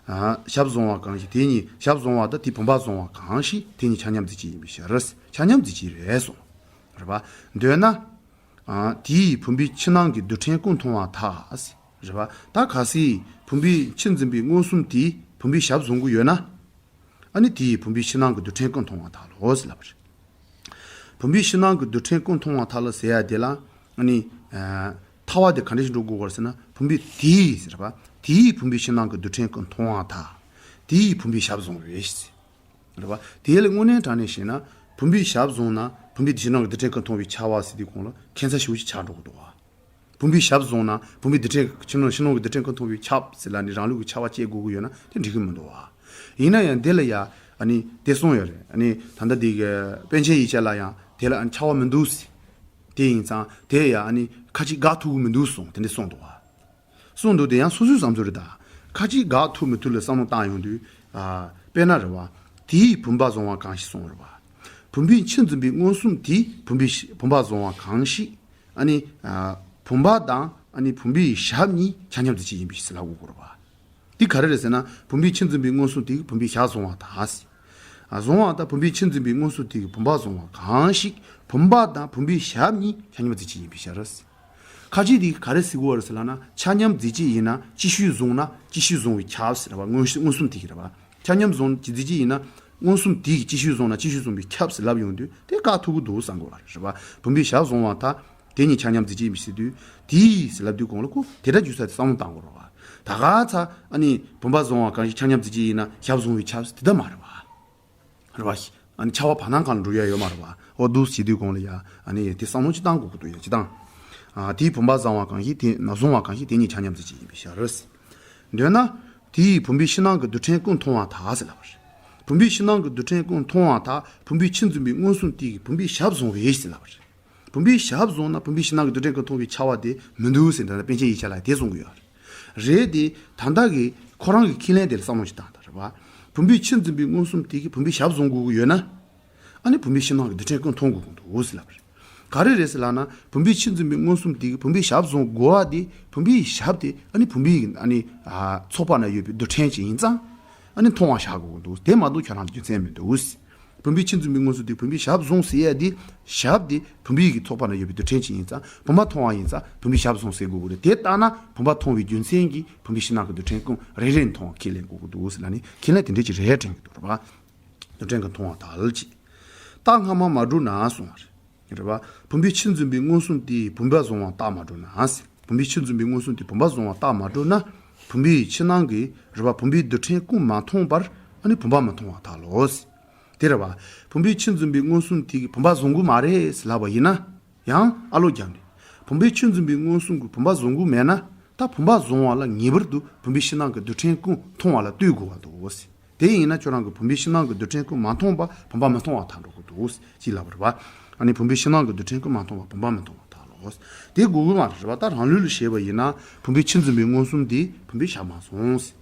ཨ་ཞབས་བཟུང་བ་གང་ཞིག་དེ་གཉིས་ཞབས་བཟུང་བ་དང་དེས་བུམ་པ་བཟུང་བ་གང་ཞིག་དེ་གཉིས་ཆ་མཉམ་རྫས་གཅིག་ཡིན་པའི་ཕྱིར། ཆ་མཉམ་རྫས་གཅིག་རེད་གསུངས། རེད་པ། འདོད་ན། ཨ་དེས་བུམ་པའི་ཕྱི་ནང་གི་རྡུལ་ཕྲན་ཀུན་མཐོང་བ་དག་རེད་པ། ད་གལ་སྲིད་བུམ་པའི་ཆུ་འཛིན་པའི་མངོན་སུམ་དེས་བུམ་པའི་ཞབས་བཟུང་གི་ཡོད་ན། ཨ་ནི་དེས་བུམ་པའི་ཕྱི་ནང་གི་རྡུལ་ཕྲན་ཀུན་མཐོང་བ་དག་ལོ་ཟེར་ལབ་པ་རེད། བུམ་པའི་ཕྱི་ནང་གི་རྡུལ་ཕྲན་ཀུན་མཐོང་བ་དག་ལ་ཟེར་ཡ་དེ་ལ། ཨ་ནི་ཨ་ཐ་བ་དེ་ག་འདྲ་ཞིག་འགྲོ་དགོས་པར་ཟེར་ན། བུམ་པའི་དེས་ཟེར་པ། དེས་བུམ་པའི་ཕྱི་ནང་གི་རྡུལ་ཕྲན་ཀུན་མཐོང་བ་དག་དེས་བུམ་པའི་ཞབས་བཟུང་བས། རེད་པ། དེ་ལ་དངོས་གནས་དྲང་གནས་བཤད་ན། བུམ་པའི་ཞབས་བཟུང་ན་བུམ་པའི་ཕྱི་ནང་གི་རྡུལ་ཕྲན་ཀུན་མཐོང་བའི་ཁྱབ་པ་ཟེར་དུས་གོང་ལ་ཁྱད་མཚར་ཞེ་པོ་ཅིག་ཆགས་འགྲོ་གི་འདུག་བ། བུམ་པའི་ཞབས་བཟུང་ན་བུམ་པའི་རྡུལ་ཕྲན་ཕྱི་ནང་ཕྱི་ནང་གི་རྡུལ་ཕྲན་ཀུན་མཐོང་བའི་ཁྱབ་ཟེར་ལབ་ནས་རང་ལུགས་ཀྱི་ཁྱབ་པ་བཅད་དགོས་ཀྱི་ཡོད་ན་དེ་འགྲིག་གི་མི་འདུག་བ། ཡིན་ན་ཡང་འདི་ལ་ཡ་ཨ་ནི་དེ་གསུངས་ཡོད་རེད། ཨ་ནི་ད་ལྟ་འདི་གི་པཎ་ཆེན་ཡིག་ཆ་ལ་ཡང་དེ་ལ་ཨ་ནི་ཁྱབ་པ་མི་འདུག་ཟེར། དེ་ཡིན་ཙང་དེ་ཡ་ཨ་ནི་ཁ་ཅིག་དགག་ཐུབ་ཀྱི་མི་འདུག་གསུངས། དེ་འདྲ་གསུངས་འདུག་བ། གསུངས་འདུག་དེ་ཡང་སོ་སོའི་བསམ་ཚུལ་རེད་ད། ཁ་ཅིག་དགག་ཐུབ་མི་ཐུབ་ལ་བསམ་བློ་བཏང་ཡོང་དུས། ཨ་དཔེར་ན་རེད་བ། དེས་བུམ་པ་བཟུང་བ་གང་ཞིག་གསུངས་རེད་བ། བུམ་པའི་ཆུ་འཛིན་པའི་མངོན་སུམ་དེས་བུམ་པའི་བུམ་པ་བཟུང་བ་གང་ཞིག་ཨ་ནི་ཨ་བུམ་པ་དང་ཨ་ནི་བུམ་པའི་ཞབས་གཉིས་ཆ་མཉམ་རྫས་གཅིག་ཡིན་པའི་ཕྱིར་ལབ་དགོས་རེད་བ། འདི་ག་རེ་རེད་ཟེར་ན། བུམ་པའི་ཆུ་འཛིན་པའི་མངོན་སུམ་དེས་བུམ་པའི་ཞབས་བཟུང་བ་དག་ཨ་བཟུང་བ་དང་བུམ་པའི་ཆུ་འཛིན་པའི་མངོན་སུམ་དེས་བུམ་པ་བཟུང་བ་གང་ཞིག་བུམ་པ་དང་བུམ་པའི་ཞབས་གཉིས་ཆ་མཉམ་རྫས་གཅིག་ཡིན་པའི་ཕྱིར། ཁ་ཅིག་དེ་ག་རེ་ཟེར་གྱི་ཡོད་རེད་ཟེར་ལབ་ན། ཆ་མཉམ་རྫས་གཅིག་ཡིན་ན་ཅིག་ཤོས་བཟུང་ན་ཅིག་ཤོས་བཟུང་བའི་ཁྱབ་ཟེར་བ། མངོན་མངོན་སུམ་དེ་གི་རེད་བ། ཆ་མཉམ་བཟུང་རྫས་གཅིག་ཡིན་ན་མངོན་སུམ་དེ་གི་ཅིག་ཤོས་བཟུང་ན་ཅིག་ཤོས་བཟུང་བའི་ཁྱབ་ཟེར་ལབ་ཡོང་དུས་དེ་བཀག་ཐུབ་ཀྱི་འདུག་བསམ་གྱི་ཡོད་རེད་བ། བུམ་པའི་ཞབས་བཟུང་བ་དག་དེ་གཉིས་ཆ་མཉམ་རྫས་གཅིག་ཡིན་པའི་ཕྱིར་དུས་དེས་ཟེར་ལབ་དུས་གོང་ལ་ཁོ་དེ་འདྲ་བརྗོད་ས་དེ་བསམ་བློ་བཏང་དགོས་རེད་བ། ད་ག་ཚ་ཨ་ནི་བུམ་པ་བཟུང་བ་གང་ཞིག་ཆ་མཉམ་རྫས་གཅིག་ཡིན་ན་ཞབས་བཟུང་བའི་ཁྱབ་ཟེར་དེ་འདྲ་མ་རེད་བ། རེད་བ། ཨ་ནི་ཁྱབ་པ་བར་སྣང་གང་ལ་འགྲོ་ཡ་ཡོད་མ་རེད་བ། འོ་འདུག་ཟེར་དུས་གོང་ལ་ཡ་ཨ་ནི་དེ་བསམ་བློ་ཅིག་བཏང་དགོས་ཀྱི་འདུག་ཡ་ཅིག་བཏང་། ཨ་དེའི་བུམ་པ་བཟང་བ་གང་ཞིག་དེ་ན་བཟུང་བ་གང་ཞིག་དེ་གཉིས་ཆ་མཉམ་རྫས་གཅིག་ཡིན་པའི་ཕྱིར། འདོད་ན། དེས་བུམ་པའི་ཕྱི་ནང་གི་རྡུལ་ཕྲན་ཀུན་མཐོང་བ་དག་ཟེར་ལབ་པ་རེད། བུམ་པའི་ཕྱི་ནང་གི་རྡུལ་ཕྲན་ཀུན་མཐོང་བ་དག་བུམ་པའི་ཆུ་འཛིན་པའི་མངོན་སུམ་དེ་གིས་བུམ་པའི་ཞབས་བཟུང་བས་ཟེར་ལབ་པ་རེད། བུམ་པའི་ཞབས་བཟུང་ན་བུམ་པའི་ཕྱི་ནང་གི་རྡུལ་ཕྲན་ཀུན་མཐོང་བའི་ཁྱབ་པ་དེ་མི་འདུག་ཟེར་ད་ལྟ་པཎ་ཆེན་ཡིག་ཆ་ལ་དེ་གསུང་གི་ཡོད་རེད། རེད་དེ། ད་ལྟ་གི་ཁོ་རང་གི་ཁས་ལེན་དེ་ལ་བསམ་བློ་ཞིག་བཏང་དང་རེད་བ། བུམ་པའི་ཆུ་འཛིན་པའི་མངོན་སུམ་དེ་གིས་བུམ་པའི་ཞབས་བཟུང་དགོས་ཀྱི་ཡོད་ན། ཨ་ནི་བུམ་པའི་ཕྱི་ནང་གི་རྡུལ་ཕྲན་ཀུན་མཐོང་དགོས་ཀྱི་འདུག་ཟེར་ལབ་པ་རེད། ག་རེ་རེད་ཟེར་ལབ་ན་བུམ་པའི་ཆུ་འཛིན་པའི་མངོན་སུམ་དེ་གིས་བུམ་པའི་ཞབས་བཟུང་དགོས་པ་དེ་བུམ་པའི་ཞབས་དེ་ཨ་ནི་བུམ་པའི་ཨ་ནི་ཨ་ཚོགས་པ་ན་ཡོད་པའི་རྡུལ་ཕྲན་ཅིག་ཡིན་ཙང་། ཨ་ནི་མཐོང་བ་བཞག་དགོས་ཀྱི་འདུག་དེ་མ་གཏོགས་ཁྱོད་རང་ལ་རྒྱུ་མཚན་མི་འདུག་བུམ་པའི་ཆུ་འཛིན་པའི་མངོན་སུམ་དེ་བུམ་པའི་ཞབས་བཟུང་ཟེར་ཡ་དེ། ཞབས་དེ་བུམ་པའི་གི་ཚོགས་པ་ན་ཡོད་པའི་རྡུལ་ཕྲན་ཅིག་ཡིན་ཙང་བུམ་པ་མཐོང་བ་ཡིན་ཙང་བུམ་པའི་ཞབས་བཟུང་ཟེར་དགོས་ཀྱི་རེད། དེ་ལྟར་ན་བུམ་པ་མཐོང་བའི་རྒྱུ་མཚན་གྱིས་བུམ་པའི་ཕྱི་ནང་གི་རྡུལ་ཕྲན་ཀུན་རེ་རེ་ནས་མཐོང་བ་ཁས་ལེན་དགོས་ཀྱི་འདུག་ཟེར་ལབ་ནས་ཁས་ལེན་དེ་འདྲས་ཀྱི་རེད་དྲན་གྱི་འདུག་རེད་པ། རྡུལ་ཕྲན་ཀུན་མཐོང་བ་དག་ལ་ཅི། རྟགས་སྔ་མ་མ་གྲུབ་ན་གསུངས་པ་རེད། རེད་པ། བུམ་པའི་ཆུ་འཛིན་པའི་མངོན་སུམ་དེས་བུམ་པ་བཟུང་བ་རྟགས་མ་གྲུབ་ན་ཟེར། བུམ་པའི་ཆུ་འཛིན་པའི་མངོན་སུམ་དེས་བུམ་པ་བཟུང་བ་རྟགས་མ་གྲུབ་ན། བུམ་པའི་ཕྱི་ནང་གི་རེད་པ་བུམ་པའི་རྡུལ་ཕྲན་ཀུན་མ་མཐོང་བར་ཨ་ནི་བུམ་པ་མི་མཐོང་བ་དག་ལོ་ཟེར། དེ་རེད་པ། བུམ་པའི་ཆུ་འཛིན་པའི་མངོན་སུམ་དེ་གིས་བུམ་པ་བཟུང་གི་མ་རེད་ཟེར་ལབ་པ་ཡིན་ན། ཡང་ཨ་ལོ་རྒྱབ་ནས། བུམ་པའི་ཆུ་འཛིན་པའི་མངོན་སུམ་གྱིས་བུམ་པ་བཟུང་གི་མེད་ན། ད་བུམ་པ་བཟུང་བ་ལ་ངེས་པར་དུ་བུམ་པའི་ཕྱི་ནང་གི་རྡུལ་ཕྲན་ཀུན་མཐོང་བ་ལ་ལྟོས་དགོས་པ་འདུག་ཟེར། དེ་ཡིན་ན་ཁྱོད་རང་གིས་བུམ་པའི་ཕྱི་ནང་གི་རྡུལ་ཕྲན་ཀུན་མ་མཐོང་བ་བུམ་པ་མི་མཐོང་བ་དག་འགྲོ་གི་འདུག་ཅེས་ལབ་པ་རེད་པ། ཨ་ནི་བུམ་པའི་ཕྱི་ནང་གི་རྡུལ་ཕྲན་ཀུན་མ་མཐོང་བ་བུམ་པ་མི་མཐོང་བ་དག་ལོ། དེ་དགོས་ཀྱི་མ་རེད་པ། ད་རང་ལུགས་ལ་བཤད་པ་ཡིན་ན་བུམ་པའི་ཆུ་འཛིན་པའི་མངོན་སུམ་དེས་བུམ་པའི་ཞབས་མ་བཟུང་ཟེར།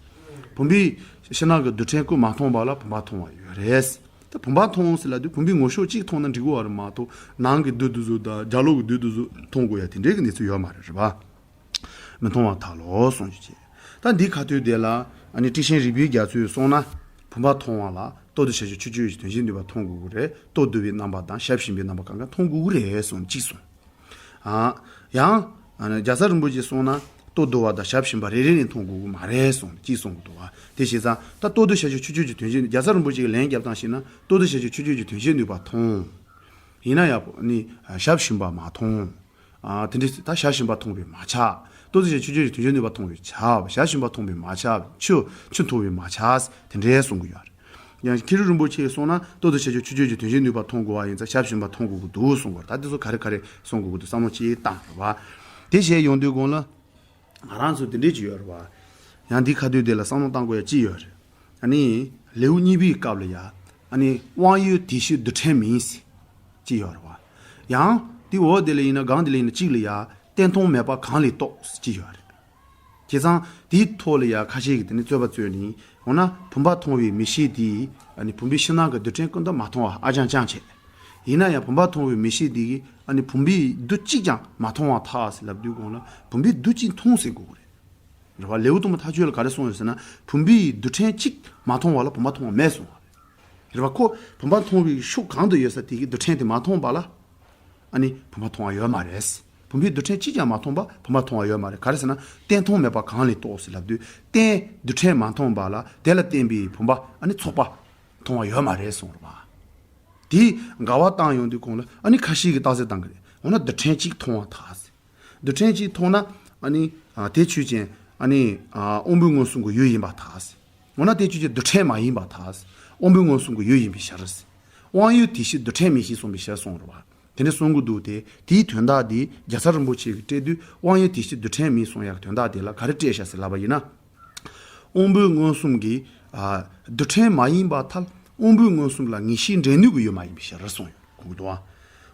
བུམ་པའི་ཕྱི་ནང་གི་རྡུལ་ཕྲན་ཀུན་མ་མཐོང་བ་ལ་བུམ་པ་མཐོང་བ་ཡོད་རེད་ཟེར། ད་བུམ་པ་མཐོང་ཟེར་ལབ་དུས་བུམ་པའི་ངོ་ཤོག་གཅིག་མཐོང་ན་འགྲིག་གི་ཡོད་རེད་མ་གཏོགས་ནང་གི་རྡུལ་དེ་ཚོ་དང་རྒྱ་ལོག་གི་རྡུལ་དེ་ཚོ་མཐོང་དགོས་ཡ་དེ་འདྲའི་གི་གནས་ཚུལ་ཡོད་མ་རེད། རེད་པ། མི་མཐོང་བ་དག་ལོ་གསུངས་རྒྱུ་བྱས། ད་འདི་ཁ་ཐུག་དེ་ལ་ཨ་ནི་ཊཱིཀ་ཆེན་རིག་པའི་རྒྱ་མཚོས་གསུངས་ན། བུམ་པ་མཐོང་བ་ལ་ལྟོ་ལྡིར་བྱ་བྱེད་ཆུ་སྐྱོད་ཀྱི་དོན་བྱེད་ནུས་པ་མཐོང་དགོས་ཀྱི་རེད། ལྟོ་ལྡིར་བའི་རྣམ་པ་དང་ཞབས་ཞིམ་པའི་རྣམ་པ་གང་ག་མཐོང་དགོས་ཀྱི་རེད་གསུངས་གཅིག་གསུངས། ཨ། ཡང་། ཨ་ནི་རྒྱལ་ཚབ་རིན་པོ་ཆེས་གསུངས་ན་ལྟོ་ལྡིར་བ་དང་ཞབས་ཞིམ་པ་རེ་རེ་ནས་མཐོང་དགོས་ཀྱི་མ་རེད་གསུངས་གཅིག་གསུངས་ཀྱི་འདུག་བ། དེ་བྱས་ཙང་ད་ལྟོ་ལྡིར་བྱ་བྱེད་ཆུ་སྐྱོད་ཀྱི་དོན་བྱེད་རྒྱལ་ཚབ་རིན་པོ་ཆེ་གིས་ལན་བརྒྱབ་སྟངས་ཤེས་ན་ལྟོ་ལྡིར་བྱ་བྱེད་ཆུ་སྐྱོད་ཀྱི་དོན་བྱེད་ནུས་པ་མཐོང་། ཡིན་ན་ཡང་ནི་ཞབས་ཞིམ་པ་མ་མཐོང་། ཨ་དེ་འདྲའི་ད་ཞབས་ཞིམ་པ་མཐོང་བས་མ་ཁྱབ། ལྟོ་ལྡིར་བྱ་བྱེད་ཆུ་སྐྱོད་ཀྱི་དོན་བྱེད་ནུས་པ་མཐོང་བས་ཁྱབ། ཞབས་ཞིམ་པ་མཐོང་བས་མ་ཁྱབ། ཆུ་ཆུ་མཐོང་བས་མ་ཁྱབ། དེ་འདྲའི་གསུང་གི་ཡོད་རེད། ཡང་མཁན་རིན་རིན་པོ་ཆེས་གསུངས་ན་ལྟོ་ལྡིར་བྱ་བྱེད་ཆུ་སྐྱོད་ཀྱི་དོན་བྱེད་ནུས་པ་མཐོང་དགོས་པ་ཡིན་ཙང་ཞབས་ཞིམ་པ་མཐོང་དགོས་ཀྱི་འདུག་གསུང་གི་ཡོད་རེད། ད་དེ་ཚོ་ག་རེ་ག་རེ་གསུང་དགོས་ཀྱི་འདུག་བསམ་བློ་ཅིག་བཏང་རེད་བ། དེ་བྱས་ཡོང་དུས་གོང་ལ། ང་རང་ཚོ་དེ་འདྲས་ཅིག་ཡོད་རེད་བ། ཡང་འདི་ཁ་ཐུག་དེ་ལ་བསམ་བློ་བཏང་དགོས་ཡ་ཅིག་ཡོད་རེད། ཨ་ནི། ལེའུ་གཉིས་པའི་སྐབས་ལ་ཡ། ཨ་ནི་དབང་ཡུལ་དེ་བཞིན་རྡུལ་ཕྲན་མིན་ཟེར། ཅིག་ཡོད་རེད་བ། ཡང་ དེ་འོག་དེ་ལ་ཡིན་ན་གང་དེ་ལ་ཡིན་ན་གཅིག་ལ་ཡ་བརྟན་མཐོང་མེད་པ་གང་ལས་རྟོགས་ཟེར་གྱི་ཡོད་རེད། བྱས་ཙང་དེའི་ཐོག་ལ་ཡ་ཁ་ཤས་ཀྱིས་དེ་ནི་རྩོད་པ་རྩོད་ནས་འོ་ན་བུམ་པ་མཐོང་བའི་མིག་ཤེས་དེས་ཨ་ནི་བུམ་པའི་ཕྱི་ནང་གི་རྡུལ་ཕྲན་ཀུན་ཏུ་མ་མཐོང་བ་ཨ་ཅང་ཅང་བྱས། ཡིན་ན་ཡང་བུམ་པ་མཐོང་བའི་མིག་ཤེས་དེ་གིས་ཨ་ནི་བུམ་པའི་རྡུལ་གཅིག་ཀྱང་མ་མཐོང་བར་ཐལ་ཟེར་ལབ་དུས་གོང་ལ་བུམ་པའི་རྡུལ་གཅིག་མཐོང་ཟེར་དགོས་ཀྱི་རེད། རེད་བ། ལེའུ་དང་པོ་མཐའ་དཔྱོད་ལ་ག་རེ་གསུངས་ཡོད་ཟེར་ན་བུམ་པའི་རྡུལ་ཕྲན་གཅིག་མ་མཐོང་བ་ལ་བུམ་པ་མཐོང་བ་མེད་གསུངས་པ་རེད། རེད་བ། ཁོ་བུམ་པ་མཐོང་བའི་ཤུགས་གང་དུ་ཡོད་ས་དེ་གི་རྡུལ་ཕྲན་དེ་མ་མཐོང་བ་ལ་ཨ་ནི་བུམ་པ་མཐོང་བ་ཡོད་མ་རེད། བུམ་པའི་རྡུལ་ཕྲན་གཅིག་ཀྱང་མ་མཐོང་བ་བུམ་པ་མཐོང་བ་ཡོད་མ་རེད། ག་རེ་ཟེར་ན་བརྟན་མཐོང་མེད་པ་གང་ལས་རྟོགས་ཟེར་ལབ་དུས་བརྟན་རྡུལ་ཕྲན་མ་མཐོང་བ་ལ་དེ་ལ་བརྟེན་པའི་བུམ་པ་ཨ་ནི་ཚོགས་པ་མཐོང་བ་ཡོད་མ་རེད་གསུངས་རེད་བ། དེས་འགལ་བ་བཏང་ཡོང་དུས་གོང་ལ་ཨ་ནི་ཁ་ཤས་ཀྱིས་རྟགས་གསལ་བཏང་གི་རེད། འོ་ན་རྡུལ་ཕྲན་གཅིག་མཐོང་བ་ཐལ་ཟེར། རྡུལ་ཕྲན་གཅིག་མཐོང་ན་ཨ་ནི་ཨ་དེ་ཆོས་ཅན་ཨ་ནི་ཨ་དབང་པོའི་མངོན་སུམ་གྱི་ཡུལ་ཡིན་པར་ཐལ་ཟེར། འོ་ན་དེ་ཆོས་ཅན་རྡུལ་ཕྲན་མ་ཡིན་པར་ཐལ་ཟེར། དབང་པོའི་མངོན་སུམ་གྱི་ཡུལ་ཡིན་པའི་ཕྱིར་ཟེར། དབང་ཡུལ་དེ་ཕྱིར་རྡུལ་ཕྲན་མིན་ཞེས་གསུངས་པའི་ཕྱིར་གསུངས་རེད་བ། དེ་འདྲ་གསུང་གི་འདུག་སྟེ་དེའི་དོན་དག་དེ་རྒྱལ་ཚབ་རིན་པོ་ཆེ་གིས་བཀྲལ་དུས་དབང་ཡུལ་དེ་ཕྱིར་རྡུལ་ཕྲན་མིན་གསུང་ཡག་གི་དོན་དག་དེ་ལ་ག་རེ་བཀྲལ་བཞག་ཟེར་ལབ་པ་ཡིན་ན། དབང་པོའི་མངོན་སུམ་གྱི་ཨ་རྡུལ་ཕྲན་མ་ཡིན་པར་ཐལ། དབང་པོའི་མངོན་སུམ་ལ་ངེས་ཤེས་འདྲེན་ནུས་ཀྱི་ཡུལ་མ་ཡིན་པའི་ཕྱིར་གསུངས་ཡོད་གོ་གི་འདུག་ཨ།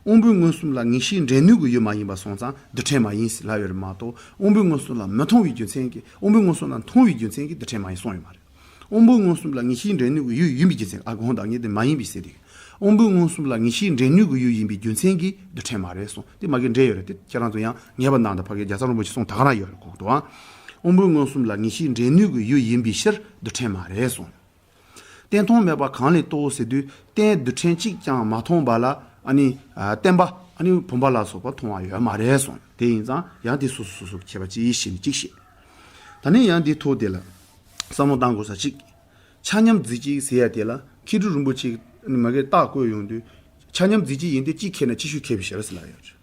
དབང་པོའི་མངོན་སུམ་ལ་ངེས་ཤེས་འདྲེན་ནུས་ཀྱི་ཡུལ་མ་ཡིན་པ་སོང་ཙང་རྡུལ་ཕྲན་མ་ཡིན་ཟེར་ལབ་ཡོད་རེད་མ་གཏོགས་དབང་པོའི་མངོན་སུམ་ལ་མི་མཐོང་བའི་རྒྱུ་མཚན་གྱིས་དབང་པོའི་མངོན་སུམ་ལ་མཐོང་བའི་རྒྱུ་མཚན་གྱིས་རྡུལ་ཕྲན་མ་ཡིན་གསུངས་ཡོད་མ་རེད། དབང་པོའི་མངོན་སུམ་ལ་ངེས་ཤེས་འདྲེན་ནུས་ཀྱི་ཡུལ་ཡིན་པའི་རྒྱུ་མཚན་ཨ་གོང་དང་ངེས་དེ་མ་ཡིན་པའི་ཟེར་དེ། དབང་པོའི་མངོན་སུམ་ལ་ངེས་ཤེས་འདྲེན་ནུས་ཀྱི་ཡུལ་ཡིན་པའི་རྒྱུ་མཚན་གྱིས་རྡུལ་ཕྲན་མ་རེད་གསུངས་དེ་མ་གི་འདྲེས་ཡོད་རེད་དེ་ཁྱེད་རང་ཚོ་ཡང་ངེས་པ་གནང་དང་ཕ་གི་རྒྱལ་ཚབ་རིན་པོ་ཆེ་གསུངས་ད་ག་རང་ཡོད་རེད་གོ་གི་འདུག་ཨ། དབང་པོའི་མངོན་སུམ་ལ་ངེས་ཤེས་འདྲེན་ནུས་ཀྱི་ཡུལ་ཡིན་པའི་ཕྱིར་རྡུལ་ཕྲན་མ་རེད་གསུངས། བརྟན་མཐོང་མེད་པ་གང་ལས་རྟོགས་ཟེར་དུས་བརྟན་རྡུལ་ཕྲན་གཅིག་ཀྱང་མ་མཐོང་བ་ལ་ཨ་ནི་ཨ་བརྟན་པ་ཨ་ནི་བུམ་པ་ལ་སོགས་པ་མཐོང་བ་ཡོད་མ་རེད་གསུངས། དེ་ཡིན་ཙང་ཡང་དེ་སོ་སོ་སོ་སོ་ཁྱད་པར་ཅི་ཡིན་ཞེས་ནས་གཅིག་བཤད། ད་ནི་ཡང་འདིའི་ཐོག་དེ་ལ་བསམ་བློ་བཏང་དགོས་ས་གཅིག་ཆ་མཉམ་རྫས་གཅིག་ཟེར་ཡ་དེ་ལ་མཁས་གྲུབ་རིན་པོ་ཆེ་མ་གིར་རྟགས་བཀོད་ཡོང་དུས་ཆ་མཉམ་རྫས་གཅིག་ཡིན་ཏེ་གཅིག་ཁེགས་ན་གཅིག་ཤོས་ཁེགས་པའི་ཕྱིར་ཟེར་ལབ་ཡོད་རེད།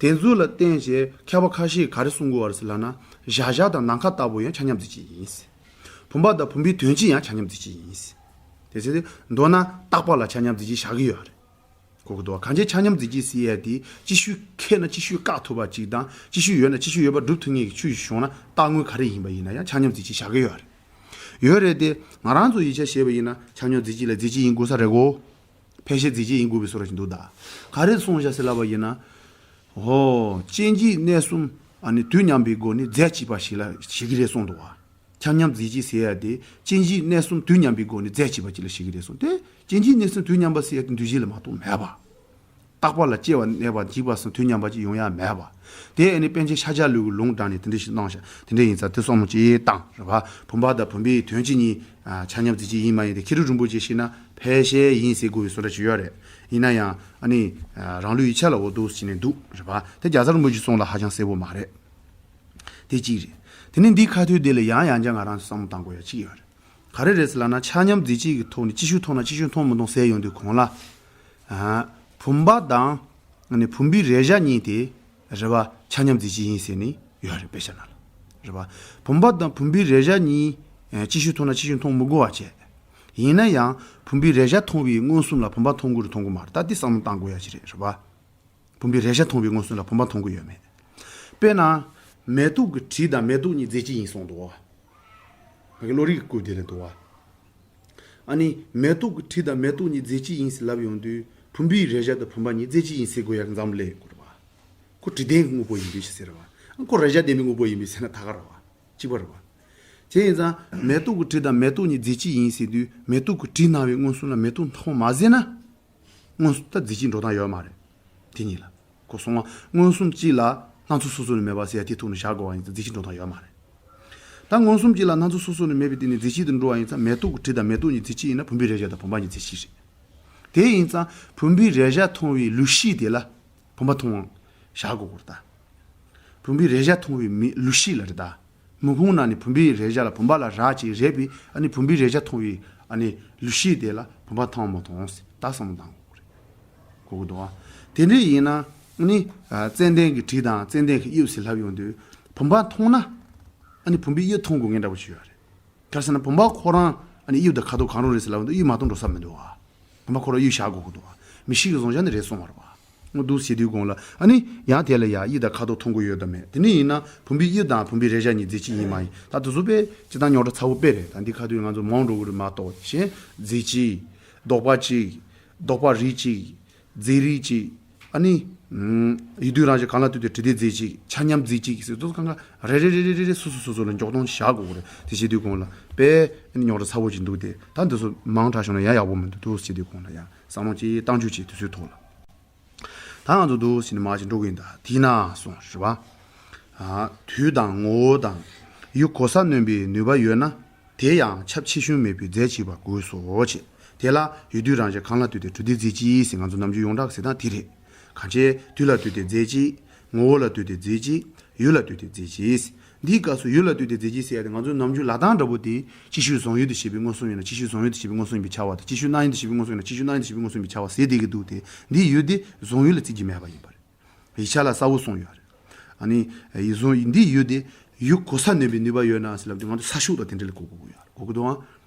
དེ་ཚོ་ལ་བརྟེན་བྱས་མཁས་པ་ཁ་ཤས་ག་རེ་གསུང་གི་ཡོད་རེད་ཟེར་ལབ་ན། གཞལ་བྱ་དང་ནམ་མཁའ་ལྟ་བུ་ཡང་ཆ་མཉམ་རྫས་གཅིག་ཡིན། བུམ་པ་དང་བུམ་པའི་དོན་སྤྱི་ཡང་ཆ་མཉམ་རྫས་གཅིག་ཡིན། དེ་ཚེ་མདོར་ན་རྟག་པ་ལ་ཆ་མཉམ་རྫས་གཅིག་བཞག་གི་ཡོད་རེད། གོ་གི་འདུག་བ། གང་ཅི་ཆ་མཉམ་རྫས་གཅིག་ཟེར་ཡ་དེ་ཅིག་ཤོས་ཁེགས་ན་ཅིག་ཤོས་བཀག་ཐུབ་པ་ཅིག་དང་ཅིག་ཤོས་ཡོད་ན་ཅིག་ཤོས་ཡོད་པ་སྒྲུབ་ཐུབ་མཁན་གྱི་ཆོས་ཤིག་བྱུང་ན་རྟགས་དངོས་ག་རེ་ཡིན་པ་ཡིན་ན་ཡང་ཆ་མཉམ་རྫས་གཅིག་བཞག་གི་ཡོད་རེད། ཡོད་རེད་དེ་ང་རང་ཚོ་ཡིག་ཆ་བཤད་པ་ཡིན་ན་ཆ་མཉམ་རྫས་གཅིག་ལ་རྫས་གཅིག་ཡིན་དགོས་ས་རེད་གོ། ཕལ་ཆེར་རྫས་གཅིག་ཡིན་དགོས་པའི་བཟོ་འདྲ་ཞིག་འདུག་ད། ག་རེ་གསུངས་བཞག་ཟེར་ལབ་པ་ཡིན་ན། ཨོ། སྐྱེ་འཇིག་གནས་གསུམ་ཨ་ནི་དུས་མཉམ་པའི་སྒོ་ནས་རྫས་གཅིག་པ་ཞིག་ལ་བྱེད་ཀྱི་རེད་གསུངས་འདུག་བ། ཆ་མཉམ་རྫས་གཅིག་ཟེར་ཡ་དེ་སྐྱེ་འཇིག་གནས་གསུམ་དུས་མཉམ་པའི་སྒོ་ནས་རྫས་གཅིག་པ་གཅིག་ལ་བྱེད་ཀྱི་རེད་གསུངས་ཏེ། སྐྱེ་འཇིག་གནས་གསུམ་དུས་མཉམ་པ་ཟེར་ཡ་དེ་འདུ་བྱེད་ལ་མ་གཏོགས་མེད་པ། རྟག་པ་ལ་སྐྱེ་བ་གནས་པ་འཇིག་པ་གསུམ་དུས་མཉམ་པ་ཅིག་ཡོང་ཡ་མེད་པ། དེ་ཨ་ནི་པཎ་ཆེན་ཤཱཀྱ་ལོས་ཀྱི་ལུང་དྲངས་ནས་དེ་འདྲ་ཞིག་གནང་ཤག་དེ་འདྲ་ཡིན་ཙང་དེ་བསམ་བློ་ཅིག་བཏང་རེད་བ། བུམ་པ་དང་བུམ་པའི་དོན་སྤྱི་གཉིས་ཆ་མཉམ་རྫས་གཅིག་ཡིན་མ་ཡིན་དེ་མཁས་གྲུབ་རིན་པོ་ཆེ་ཞིག་ན་ཕལ་ཆེར་ཡིན་ཟེར་དགོས་པའི་བཟོ་འདྲ་ཅིག་ཡོད་རེད། ཡིན་ན་ཡང་ཨ་ནི་རང་ལུགས་ཡིག་ཆ་ལ་འོ་འདུག་ཟེར་ནས་འདུག་རེད་བ། དེ་རྒྱལ་ཚབ་རིན་པོ་ཆེ་གསུང་ལ་ཧ་ཅང་གསལ་པོ་མ་རེད། དེ་གཅིག་རེད། དེ་ནས་འདིའི་ཁ་ཐུག་དེ་ལ་ཡང་ཡང་བསྐྱར་ང་རང་ཚོ་བསམ་བློ་གཏང་དགོས་ཡ་གཅིག་ཡོད་རེད། ག་རེ་རེད་ཟེར་ལབ་ན་ཆ་མཉམ་རྫས་གཅིག་གི་ཐོག་ནས་ཅིག་ཤོས་མཐོང་ན་ཅིག་ཤོས་མཐོང་མི་མཐོང་ཟེར་ཡོང་དུས་གོང་ལ། ཨ། བུམ་པ་དང་ཨ་ནི་བུམ་པའི་རེག་བྱ་གཉིས་དེ་རེད་བ་ཆ་མཉམ་རྫས་གཅིག་ཡིན་ཟེར་ནས་ཡོད་རེད་དཔེ་ཆ་ནང་ལ། རེད་བ། བུམ་པ་དང་བུམ་པའི་རེག་བྱ་གཉིས་ཨ་ཅིག་ཤོས་མཐོང་ན་ཅིག་ཤོས་མཐོང་མི་དགོས་པ་བྱས། ཡིན་ན་ཡང་བུམ་པའི་རེག་བྱ་མཐོང་བའི་མངོན་སུམ་ལ་བུམ་པ་མཐོང་དགོས་རེད་མཐོང་དགོས་མ་རེད་ད་འདི་བསམ་བློ་གཏང་དགོས་ཡ་ཅིག་རེད་རེད་བ། བུམ་པའི་རེག་བྱ་མཐོང་བའི་མངོན་སུམ་ལ་བུམ་པ་མཐོང་གི་ཡོད་མེད། དཔེར་ན། མེ་ཏོག་གི་དྲི་དང་མེ་ཏོག་གཉིས་རྫས་གཅིག་ཡིན་གསུངས་འདུག་བ། ང་གི་བློ་རིག་གི་སྐོར་དེ་ལ་འདུག་བ། ཨ་ནི་མེ་ཏོག་གི་དྲི་དང་མེ་ཏོག་གཉིས་རྫས་གཅིག་ཡིན་ཟེར་ལབ་ཡོང་དུས་བུམ་པའི་རེག་བྱ་དང་བུམ་པ་གཉིས་རྫས་གཅིག་ཡིན་ཟེར་དགོས་ཡག་གི་འཛམ་བུ་གླིང་དགོས་རེད་བ། ཁོ་དྲི་ལྡན་གྱི་དངོས་པོ་ཡིན་པའི་ཕྱིར་ཟེར་བ། ཁོ་རེག་བྱ་ལྡན་པའི་དངོས་པོ་ཡིན་པའི་ཕྱིར་ན་ད་ག་རེད་བ། གཅིག་པ་རེད་བ། དེ་ཡིན་ཙང་མེ་ཏོག་གི་དྲི་དང་མེ་ཏོག་གཉིས་རྫས་གཅིག་ཡིན་ཟེར་དུས་མེ་ཏོག་གི་དྲི་སྣང་བའི་མངོན་སུམ་ལ་མེ་ཏོག་མཐོང་མ་ཟེར་ན། མངོན་སུམ་ད་རྫས་གཅིག་འགྲོ་སྟངས་ཡོད་མ་རེད། དེ་གཉིས་ལ། ཁོ་སོང་བ་མངོན་སུམ་གཅིག་ལ་སྣ་ཚོགས་སོ་སོ་ནས་མེད་པ་ཟེར་ཡ་དེ་ཐུག་ནས་བཞག་དགོས་པ་ཡིན་ཙང་རྫས་གཅིག་འགྲོ་སྟངས་ཡོད་མ་རེད། ད་མངོན་སུམ་གཅིག་ལ་སྣ་ཚོགས་སོ་སོ་ནས་མེད་པའི་སྟེང་ནས་རྫས་གཅིག་ཏུ་འགྲོ་བ་ཡིན་ཙང་མེ་ཏོག་གི་དྲི་དང་མེ་ཏོག་གཉིས་རྫས་གཅིག་ཡིན་ན་བུམ་པའི་རེག་བྱ་དང་བུམ་པ་གཉིས་རྫས་གཅིག་རེད། དེ་ཡིན་ཙང་བུམ་པའི་རེག་བྱ་མཐོང་བའི་ལུགས་ཤེས་དེ་ལ་བུམ་པ་མཐོང་བཞག་དགོས་ཀྱི་རེད་ད། བུམ་པའི་རེག་བྱ་མཐོང་བའི་མི་ལུགས་ཤེས་ལ་རེད་ད། མིག་ཕུང་ནང་ནས་བུམ་པའི་རེག་བྱ་ལ་བུམ་པ་ལ་རག་ཅིག་རེག་པའི་ཨ་ནི་བུམ་པའི་རེག་བྱ་མཐོང་བའི་ཨ་ནི་ལུགས་ཤེས་དེ་ལ་བུམ་པ་མཐོང་མ་མཐོང་ཟེར་ད་བསམ་བློ་གཏང་དགོས་རེད། གོ་གི་འདུག་ཨ། དེ་འདྲ་ཡིན་ན་ཨ་ནི་ཙན་དན་གྱི་དྲི་དང་ཙན་དན་གྱི་དབྱིབས་ཟེར་ལབ་ཡོང་དུས་བུམ་པ་མཐོང་ན་ཨ་ནི་བུམ་པའི་དབྱིབས་མཐོང་དགོས་ངེས་འདྲ་པོ་ཞིག་ཡོད་རེད། ག་རེ་ཟེར་ན་བུམ་པ་ཁོ་རང་ཨ་ནི་དབྱིབས་དང་ཁ་དོག་གང་རུང་རེད་ཟེར་ལབ་ཡོང་དུས་དབྱིབས་མ་མཐོང་འགྲོ་ས་མི་འདུག་ཨ། བུམ་པ་ཁོ་རང་དབྱིབས་བཞག་དགོས་ཀྱི་འདུག་བ། མིག་ཤེས་ཀྱི་གཟུང་བྱ་ནི་རེད་གསུངས་པ་རེད་བ། འོ་འདུག་ཟེར་དུས་གོང་ལ་ཨ་ནི་ཡང་དེ་ལ་ཡང་དབྱིབས་དང་ཁ་དོག་མཐོང་གི་ཡོད་དམ་མེད་དེ་ནི་ཡིན་ན་བུམ་པའི་དབྱིབས་དང་བུམ་པའི་རེག་བྱ་གཉིས་རྫས་གཅིག་ཡིན་མ་ཡིན་ད་དེ་ཚོ་དཔེ་སྤྱིར་བཏང་རྙོག་དྲ་ཚ་བོ་དཔེ་རེད། ད་འདི་ཁ་ཐུག་ང་ཚོ་མང་འགྲོ་གི་རེད་མ་གཏོགས་གཞན་རྫས་གཅིག་ལྡོག་པ་གཅིག་ལྡོག་པ་རིགས་གཅིག་རྫས་རིགས་གཅིག་ཨ་ནི་ ཡུལ་དུས་རང་བཞིན་གང་ལ་ལྟོས་ཏེ་དྲི་དེ་རྫས་གཅིག་ཆ་མཉམ་རྫས་གཅིག་ཟེར་དུས་གང་ག་རེ་རེ་རེ་རེ་རེ་རེ་སོ་སོ་སོ་སོ་ལ་འཇོག་སྟངས་བཞག་དགོས་རེད། དེ་བྱེད་དུས་གོང་ལ་དཔེ་རྙོག་དྲ་ཚ་བོ་ཅིག་འདུག་སྟེ། ད་འདི་ཚོ་མང་དྲགས་བྱུང་ན་ཡང་ཡག་པོ་མི་འདུག་འདུག་བྱེད་དུས་གོང་ལ་ཡང་བསམ་བློ་ཅིག་བཏང་རྒྱུ་ཅིག་དུས་ཚོད་ཐོག་ལ། ད་ང་ཚོ་འདུག་ཟེར་ནས་མར་ཅིག་འགྲོ་གི་ཡིན། ད་དེས་ན་གསུངས་རེད་བ། དུས་དང་ངོ་བོ་དང་ཡུལ་གོ་ས་སྣོན་པའི་ནུས་པ་ཡོད་ན། དེ་ཡང་ཁྱབ་ཆེ་ཆུང་མེད་པའི་རྫས་གཅིག་པ་དགོས་སོ་ཞེས། དེ་ལ་ཡུལ་དུས་རང་བཞིན་གང་ལ་ལྟོས་ཏེ་གྲུབ་བདེ་རྫས་གཅིག་ཟེར་ང་ཚོ་ནམ་རྒྱུན་ཡོངས་གྲགས་ཟེར་སྟངས་དེ་རེད། གང་ཅི་དུས་ལ་ལྟོས་ཏེ་རྫས་གཅིག་ངོ་བོ་ལ་ལྟོས་ཏེ་རྫས་གཅིག་ཡུལ་ལ་ལྟོས་ཏེ་རྫས་གཅིག་འདིའི་སྐབས་སུ་ཡུལ་ལ་ལྟོས་ཏེ་རྫས་གཅིག་ཟེར་ཡ་དེ་ང་ཚོའི་ནམ་རྒྱུན་ལབ་སྟངས་འདྲ་པོ་དེ་ཅིག་ཤོས་བཟུང་ཡུལ་དེ་བྱས་པའི་མངོན་སུམ་ཡིན་ན་ཅིག་ཤོས་བཟུང་ཡུལ་དེ་བྱས་པའི་མངོན་སུམ་ཡིན་པའི་ཁྱབ་པ་དང་། ཅིག་ཤོས་སྣང་ཡུལ་དེ་བྱས་པའི་མངོན་སུམ་ཡིན་ན་ཅིག་ཤོས་སྣང་ཡུལ་དེ་བྱས་པའི་མངོན་སུམ་ཡིན་པའི་ཁྱབ་པ་ཟེར་བསྡད་ཀྱི་འདུག་སྟེ། འདིའི་ཡུལ་དེ་བཟུང་ཡུལ་ལ་བརྩི་རྒྱུ་མེད་པ་ཡིན་པ་རེད། ཡིག་ཆ་ལ་གསལ་པོ་གསུངས་ཡོད་རེད། ཨ་ནི་ཡིག་བཟུང་འདིའི་ཡུལ་དེ་ཡུལ་གོ་ས་སྣོན་པའི་ནུས་པ་ཡོད་ན་ཟེར་ལབ་དུས་ང་ཚོ་ས་ཕྱོགས་དང་དེ་འདྲ་ལ་གོ་དགོས་ཀྱི་ཡོད་རེད། གོ་གི་འདུག་ཨང་།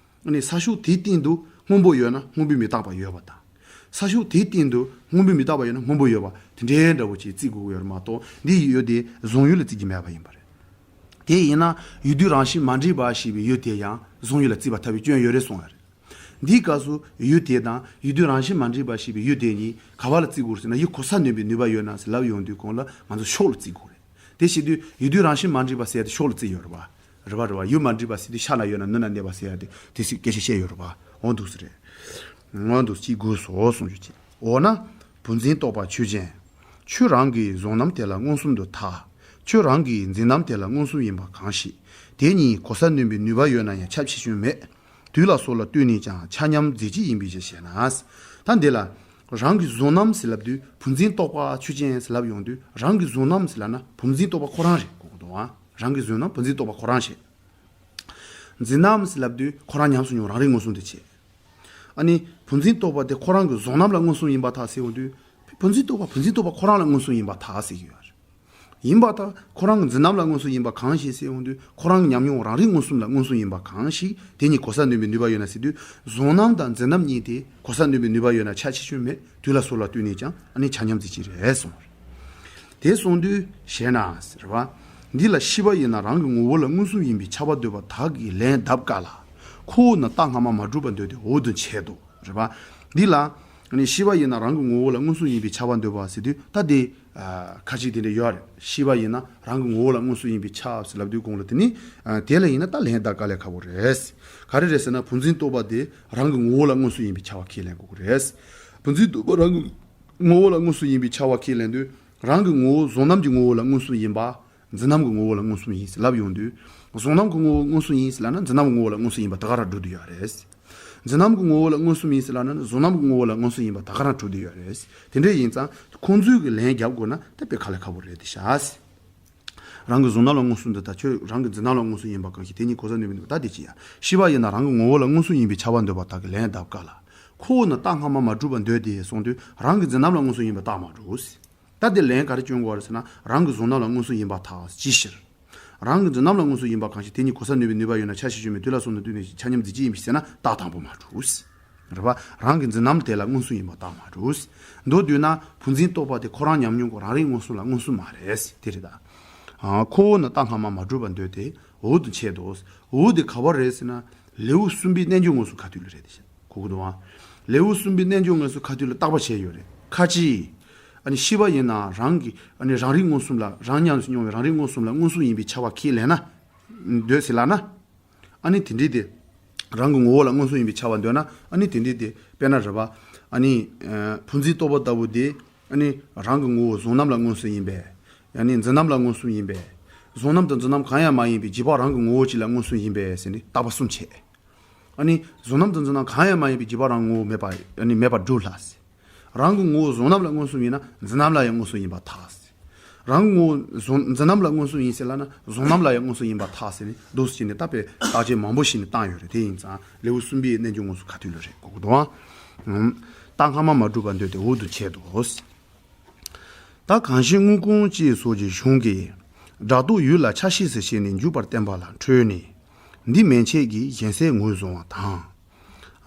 ཨ་ནི་ས་ཕྱོགས་དེའི་སྟེང་དུ་སྔོན་པོ་ཡོད་ན་སྔོན་པོའི་མི་རྟག་པ་ཡོད་པ་དང་། ས་ཕྱོགས་དེའི་སྟེང་དུ་སྔོན་པོའི་མི་རྟག་པ་ཡོད་ན་སྔོན་པོ་ཡོད་པ་དེ་འདྲའི་འདྲ་པོ་ཅིག་བརྩི་དགོས་ཀྱི་ཡོད་རེད་མ་གཏོགས། འདིའི་ཡུལ་དེ་བཟུང་ཡུལ་ལ་བརྩི་རྒྱུ་མེད་པ་ཡིན་པ་རེད། དེ་ཡིན་ན་ཡུལ་དུས་རང་བཞིན་མ་འདྲེས་པ་ཞེས་པའི་ཡུལ་དེ་ཡང་བཟུང་ཡུལ་ལ་བརྩི་བར་ཐལ་བའི་སྐྱོན་ཡོད་རེད་གསུངས་ཡོད་རེད། འདིའི་སྐབས་སུ་ཡུལ་དེ་དང་ཡུལ་དུས་རང་བཞིན་མ་འདྲེས་པ་ཞེས་པའི་ཡུལ་དེ་གཉིས་ག་བ་ལ་བརྩི་དགོས་ཟེར་ན། ཡུལ་གོ་ས་སྣོན་པའི་ནུས་པ་ཡོད་ན་ཟེར་ལབ་ཡོང་དུས་གོང་ལ་ང་ཚོ་ཕྱོགས་ལ་བརྩི་དགོས་རེད། དེ་བྱེད་དུས་ཡུལ་དུས་རང་བཞིན་མ་འདྲེས་པ་ཟེར་ཡ་དེ་ཕྱོགས་ལ་བརྩི་ཡོད་རེད་པ། རེད་པ་རེད་པ། ཡུལ་མ་འདྲེས་པ་ཟེར་དུས་ཤ་ལ་ཡོད་ན་ནུ་ལ་གནས་པ་ཟེར་ཡ་དེ་དེ་སྲིད་སྐད་ཆ་བཤད་ཡོད་རེད་པ། འོ་འདུག་སེ་རེད། འོ་འདུག་སེ་དགོས་སོ་གསུངས་རྒྱུ་ཅིག་འོ་ན་བུ་འཛིན་རྟོག་པ་ཆོས་ཅན། ཁྱོད་རང་གི་བཟུང་རྣམ་དེ་ལ་མངོན་སུམ་དུ་ཐལ། ཁྱོད་རང་གི་འཛིན་རྣམ་དེ་ལ་མངོན་སུམ་ཡིན་པ་གང་ཞིག་དེ་གཉིས་གོ་ས་སྣོན་པའི་ནུས་པ་ཡོད་ན་ཡང་ཁྱབ་ཆེ་ཆུང་མེད། དུས་ལ་སོགས་ལ་ལྟོས་ནས་ཀྱང་ཆ་མཉམ་རྫས་གཅིག་ཡིན་པའི་ཕྱིར་ཞེ་ན། ད་འདི་ལ་རང་གི་བཟུང་རྣམ་ཟེར་ལབ་དུས་བུ་འཛིན་རྟོག་པ་ཆོས་ཅན་ཟེར་ལབ་ཡོང་དུས། རང་གི་བཟུང་རྣམ་ཟེར་ལབ་ན་བུ་འཛིན་རྟོག་པ་ཁོ་རང་རེད་གོ་གི་འདུག་ཨང་། རང་གི་བཟུང་རྣམ་བུ་འཛིན་རྟོག་པ་ཁོ་རང་བྱས། འཛིན་རྣམ་ཟེར་ལབ་དུས་ཁོ་རང་ཉམས་སུ་མྱོང་རང་རིག་མངོན་སུམ་དེ་བྱས། ཨ་ནི་བུ་འཛིན་རྟོག་པ་དེ་ཁོ་རང་གི་བཟུང་རྣམ་ལ་མངོན་སུམ་ཡིན་པར་ཐལ་ཟེར་ཡོང་དུས། བུ་འཛིན་རྟོག་པ་བུ་འཛིན་རྟོག་པ་ཁོ་རང་ལ་མངོན་སུམ་ཡིན་པར་ཐལ་ཟེར་གྱི་ཡོད་རེད། ཡིན་པར་ཐལ། ཁོ་རང་གི་འཛིན་རྣམ་ལ་མངོན་སུམ་ཡིན་པ་གང་ཞིག་ཟེར་ཡོང་དུས། ཁོ་རང་གི་ཉམས་མྱོང་རང་རིག་མངོན་སུམ་ལ་མངོན་སུམ་ཡིན་པ་གང་ཞིག་དེ་གཉིས་གོ་ས་སྣོན་པའི་ནུས་པ་ཡོད་ན་ཟེར་དུས། བཟུང་རྣམ་དང་འཛིན་རྣམ་གཉིས་དེ་གོ་ས་སྣོན་པའི་ནུས་པ་ཡོད་ན་ཁྱབ་ཆེ་ཆུང་མེད། དུས་ལ་སོགས་ལ་ལྟོས་ནས་ཀྱང་ཨ་ནི་ཆ་མཉམ་རྫས་གཅིག་རེད་གསུངས། དེ་གསུངས་དུས་ཞེ་ན་ཟེར་བ། འདི་ལ་ཤེས་པ་ཡིན་ན་རང་གི་ངོ་བོ་ལ་མངོན་སུམ་ཡིན་པའི་ཁྱབ་པ་འདོད་པ་དག་གིས་ལན་གདབ་དཀའ་ལ། ཁོ་བོ་ནི་རྟགས་སྔ་མ་མ་གྲུབ་པར་འདོད་དེ་འོག་ཏུ་འཆད་དོ། རེད་པ། འདི་ལ་ནི་ཤེས་པ་ཡིན་ན་རང་གི་ངོ་བོ་ལ་མངོན་སུམ་ཡིན་པའི་ཁྱབ་པ་འདོད་པ་ཟེར་དུས། ད་དེ་ཁ་ཅིག་དེ་འདྲ་ཡོད་རེད། ཤེས་པ་ཡིན་ན་རང་གི་ངོ་བོ་ལ་མངོན་སུམ་ཡིན་པའི་ཁྱབ་ཟེར་ལབ་དུས་གོང་ལ་དེ་ནི་དེ་ལ་ཡིན་ན་ད་ལན་གདབ་དཀའ་ལས་ཁག་པོ་རེད། ག་རེ་རེད་ཟེར་ན། བུ་འཛིན་རྟོག་པ་དེ་རང་གི་ངོ་བོ་ལ་མངོན་སུམ་ཡིན་པའི་ཁྱབ་པ་ཁས་ལེན་དགོས་ཀྱི་རེད། བུ་འཛིན་རྟོག་པ་རང་གི་ངོ་བོ་ལ་མངོན་སུམ་ཡིན་པའི་ཁྱབ་པ་ཁས་ལེན་དུས། རང་གི་ངོ་བོ་བཟུང་རྣམ་གྱི་ངོ་བོ་ལ་མངོན་སུམ་ཡིན་པ། འཛིན་རྣམ་གྱི་ངོ་བོ་ལ་མངོན་སུམ་ཡིན་ཟེར་ལབ་ཡོང་དུས། བཟུང་རྣམ་གྱི་ངོ་བོ་མངོན་སུམ་ཡིན་ཟེར་ལབ་ན་འཛིན་རྣམ་གྱི་ངོ་བོ་ལ་མངོན་སུམ་ཡིན་པ་ད་ག་རང་གྲུབ་བསྡད་ཡོད་རེད། འཛིན་རྣམ་གྱི་ངོ་བོ་ལ་མངོན་སུམ་ཡིན་ཟེར་ལབ་ན་བཟུང་རྣམ་གྱི་ངོ་བོ་ལ་མངོན་སུམ་ཡིན་པ་ད་ག་རང་གྲུབ་བསྡད་ཡོད་རེད། དེ་འདྲ་ཡིན་ཙང་ཁོང་ཚོས་ཀྱི་ལན་རྒྱབ་དགོས་ན་ད་དཔེ་དཀའ་ལས་ཁག་པོ་རེད་དེ་ཤག་རང་གི་བཟུང་རྣམ་ལ་མངོན་སུམ་དུ་ཐལ། ཁྱོད་རང་གི་འཛིན་རྣམ་ལ་མངོན་སུམ་ཡིན་པ་གང་ཞིག་དེ་གཉིས་གོ་ས་སྣོན་པའི་ནུས་པ་ད་དེ་ཅི་ཡང་། ཤེས་པ་ཡིན་ན་རང་གི་ངོ་བོ་ལ་མངོན་སུམ་ཡིན་པའི་ཁྱབ་པ་འདོད་པ་དག་གིས་ལན་གདབ་དཀའ་ལ། ཁོ་བོ་ནི་རྟགས་སྔ་མ་མ་གྲུབ་པར་འདོད་དེ་གསུངས་དུས། རང་གི་འཛིན་རྣམ་ལ་མངོན་སུམ་ཡིན་པ་རྟགས་མ་གྲུབ། ད་དེ་ལན་ག་རེ་སྐྱོན་དགོས་རེད་ཟེར་ན། རང་གི་བཟུང་རྣམ་ལ་མངོན་སུམ་ཡིན་པར་ཐལ། ཅིའི་ཕྱིར། རང་གི་འཛིན་རྣམ་ལ་མངོན་སུམ་ཡིན་པ་གང་ཞིག་དེ་གཉིས་གོ་ས་སྣོན་པའི་ནུས་པ་ཡོད་ན་ཁྱབ་ཆེ་ཆུང་མེད། དུས་ལ་སོགས་ལ་ལྟོས་ནས་ཆ་མཉམ་རྫས་གཅིག་ཡིན་པའི་ཕྱིར་ཟེར་ན་རྟགས་དང་པོ་མ་གྲུབ། རེད་པ། རང་གི་འཛིན་རྣམ་དེ་ལ་མངོན་སུམ་ཡིན་པ་རྟགས་མ་གྲུབ། མདོར་བསྡུས་ན་བུ་འཛིན་རྟོག་པ་དེ་ཁོ་རང་ཉམས་མྱོང་གི་རང་རིག་མངོན་སུམ་ལ་མངོན་སུམ་མ་རེད། དེ་རེད་ད། ཨ། ཁོ་བོ་ནི་རྟགས་སྔ་མ་མ་གྲུབ་པར་འདོད་དེ་འོག་ཏུ་འཆད་དོ། འོག་དེ་ག་པར་རེད་ཟེར་ན། ལེའུ་གསུམ་པའི་རྣལ་འབྱོར་མངོན་སུམ་ཁ་ཐུག་ལ་རེད་དེ། གོ་གི་འདུག་ཨ། ལེའུ་གསུམ་པའི་རྣལ་འབྱོར་མངོན་སུམ་ཁ་ཐུག་ལ་བརྟག་པ་བྱས་ཡོད་རེད། ཁ་ཅིག་ཨ་ནི་ཤེས་པ་ཡིན་ན་རང་གི་ཨ་ནི་རང་རིག་མངོན་སུམ་ལ། རང་ཉམས་སུ་མྱོང་བའི་རང་རིག་མངོན་སུམ་ལ་མངོན་སུམ་ཡིན་པའི་ཁྱབ་པ་ཁས་ལེན་ན། འདོད་ཟེར་ལབ་ན། ཨ་ནི་དེ་འདྲའི་དེ། རང་གི་ངོ་བོ་ལ་མངོན་སུམ་ཡིན་པའི་ཁྱབ་པ་འདོད་ན། ཨ་ནི་དེ་འདྲའི་དེ། དཔེར་ན་རེད་པ། ཨ་ནི། ཨ། བུ་འཛིན་རྟོག་པ་ལྟ་བུ་དེ། ཨ་ནི་རང་གི་ངོ་བོ་བཟུང་རྣམ་ལ་མངོན་སུམ་ཡིན་པས། ཡང་ན་འཛིན་རྣམ་ལ་མངོན་སུམ་ཡིན་པས། བཟུང་རྣམ་དང་འཛིན་རྣམ་གང་ཡང་མ་ཡིན་པའི་རྗེས་དཔག་རང་གི་ངོ་བོ་གཅིག་ལ་མངོན་སུམ་ཡིན་པས་ཟེར་ནས་བརྟག་པ་གསུམ་བྱས། ཨ་ནི་བཟུང་རྣམ་དང་འཛིན་རྣམ་གང་ཡང་མ་ཡིན་པའི་རྗེས་དཔག་རང་གི་ངོ་བོ་མེད་པ། ཨ་ནི་མེད་པར་སྒྲུབ་ལ་ཟེར། རང་གི་ངོ་བོ་བཟུང་རྣམ་ལ་མངོན་སུམ་ཡིན་ན་འཛིན་རྣམ་ལ་ཡང་མངོན་སུམ་ཡིན་པར་ཐལ་ཟེར། རང་གི་ངོ་བོ་བཟུང་འཛིན་རྣམ་ལ་མངོན་སུམ་ཡིན་ཟེར་ལབ་ན་བཟུང་རྣམ་ལ་ཡང་མངོན་སུམ་ཡིན་པར་ཐལ་ཟེར་ནས་འདུག་སེ་བྱས་ནས་ད་དཔེ་བརྟག་དཔྱད་མང་པོ་ཞིག་ནས་བཏང་ཡོད་རེད། དེ་ཡིན་ཙང་ལེའུ་གསུམ་པའི་རྣལ་འབྱོར་མངོན་སུམ་ཁ་ཐུག་ལ་རེད། གོ་གི་འདུག་ཨ། ཨུམ། རྟགས་སྔ་མ་མ་གྲུབ་པར་འདོད་དེ་འོག་ཏུ་འཆད་དོ། ད་གང་ཞིག་དངོས་ཀུན་ཅེས་སོགས་ཀྱི་གཞུང་གིས་སྒྲ་རྟོག་ཡུལ་ལ་ཆ་ཤས་སུ་བྱས་ནས་འཇུག་པར་བསྟན་པ་ལ་འཕྲོས་ནས། འདི་མན་ཆད་ཀྱིས་གཞན་སེལ་ངོས་བཟུང་བ་དང་།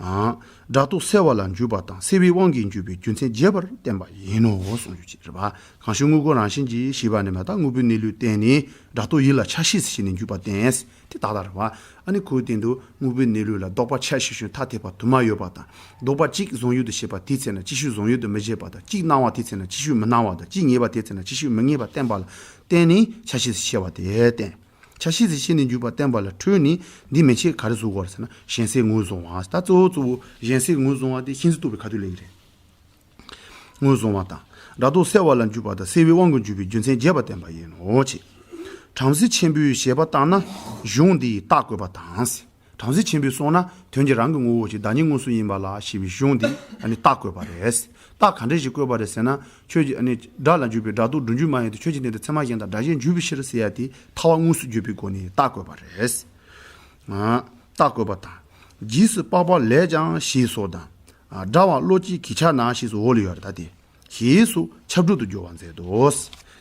ཨ། སྒྲ་རྟོག་སེལ་བ་ལ་འཇུག་པ་དང་སེལ་བའི་དབང་གིས་འཇུག་པའི་རྒྱུ་མཚན་རྒྱས་པར་བསྟན་པ་ཡིན་ནོ་གསུངས་རྒྱུ་ཅིག་རེད་པ། གང་ཞིག་དངོས་ཀུན་རང་བཞིན་གྱིས་ཞེས་པ་ནི་མ་དག་དངོས་པོའི་གནས་ལུགས་བསྟན་ནས་སྒྲ་རྟོག་ཡིད་ལ་ཆ་ཤས་སུ་བྱས་ནས་འཇུག་པ་བསྟན། དེ་ཏག་ཏག་རེད་པ། ཨ་ནི་ཁོའི་སྟེང་དུ་དངོས་པོའི་གནས་ལུགས་ལ་ལྡོག་པ་ཆ་ཤས་ཤིག་ཐ་དད་པ་དུ་མ་ཡོད་པ་དང་། ལྡོག་པ་གཅིག་བཟུང་ཡུལ་དུ་བྱེད་པ་དེའི་ཚེ་ན་ཅིག་ཤོས་བཟུང་ཡུལ་དུ་མི་བྱེད་པ་དང་། གཅིག་སྣང་བ་དེའི་ཚེ་ན་ཅིག་ཤོས་མི་སྣང་བ་དང་། གཅིག་ངེས་པ་དེའི་ཚེ་ན་ཅིག་ཤོས་མི་ངེས་པ་བསྟན་པ་ལ་བརྟེན་ནས་ཆ་ཤས་སུ་བྱས་པ་དེ་བསྟན། ཆ་ཤས་སུ་བྱས་ནས་འཇུག་པ་བསྟན་པ་ལ་འཕྲོས་ནས་འདི་མན་ཆད་ག་རེ་བཟོ་དགོས་རེད་ཟེར་ན། གཞན་སེལ་ངོས་བཟུང་བ། ད་གཙོ་བོ་གཙོ་བོ་གཞན་སེལ་ངོས་བཟུང་བ་དེ་ཤིན་ཏུ་རྟོག་པའི་ཁ་ཐུག་ལས་ཀྱི་རེད། ངོས་བཟུང་བ་དང་། སྒྲ་རྟོག་སེལ་བ་ལ་འཇུག་པ་དང་སེལ་བའི་དབང་གིས་འཇུག་པའི་རྒྱུ་མཚན་རྒྱས་པར་བསྟན་པ་ཡིན་ནོ་ཅེས། བྲམ་ཟེ་ཆེན་པོས་བཞེད་པ་ལྟར་ན་གཞུང་འདིས་རྟགས་བཀོད་པ་དང་། བྲམ་ཟེ་ཆེན་པོས་གསུངས་ན་དོན་གྱི་རང་གི་ངོ་བོ་ཅིག་བདག་ཉིད་མངོན་སུམ་ཡིན་པ་ལ་ཞེས་པའི་གཞུང་འདིས་ཨ་ནི་རྟགས་བཀོད་པ་རེད། རྟགས་ག་འདྲ་ཞིག་བཀོད་པ་རེད་ཟེར་ན། ཆོས་ཀྱི་ཨ་ནི་སྒྲ་ལ་འཇུག་པའི་སྒྲ་རྟོག་སྒྲུབ་འཇུག་མ་ཡིན་ཏེ། ཆོས་ཀྱི་སྟེང་དུ་ཚད་མ་གཞན་དང་སྒྲ་གཞན་འཇུག་པའི་ཕྱིར་ཟེར་ཡ་དེ་ཐལ་བ་དངོས་སུ་བརྗོད་པའི་སྒོ་ནས་རྟགས་བཀོད་པ་རེད། ཨ། རྟགས་བཀོད་པ་དང་། རྗེས་སུ་དཔག་པ་ལས་ཀྱང་ཞེས་སོགས་དང་། ཨ། སྒྲ་བ་བློ་སྐྱེས་གིས་ཁྱབ་ན་ཞེས་སོགས་འོག་ལ་ཡོད་རེད། ད་དེ་ཞེས་སོགས་ཁྱབ་སྒྲུབ་ཏུ་སྦྱོར་བ་མཛད་དོ།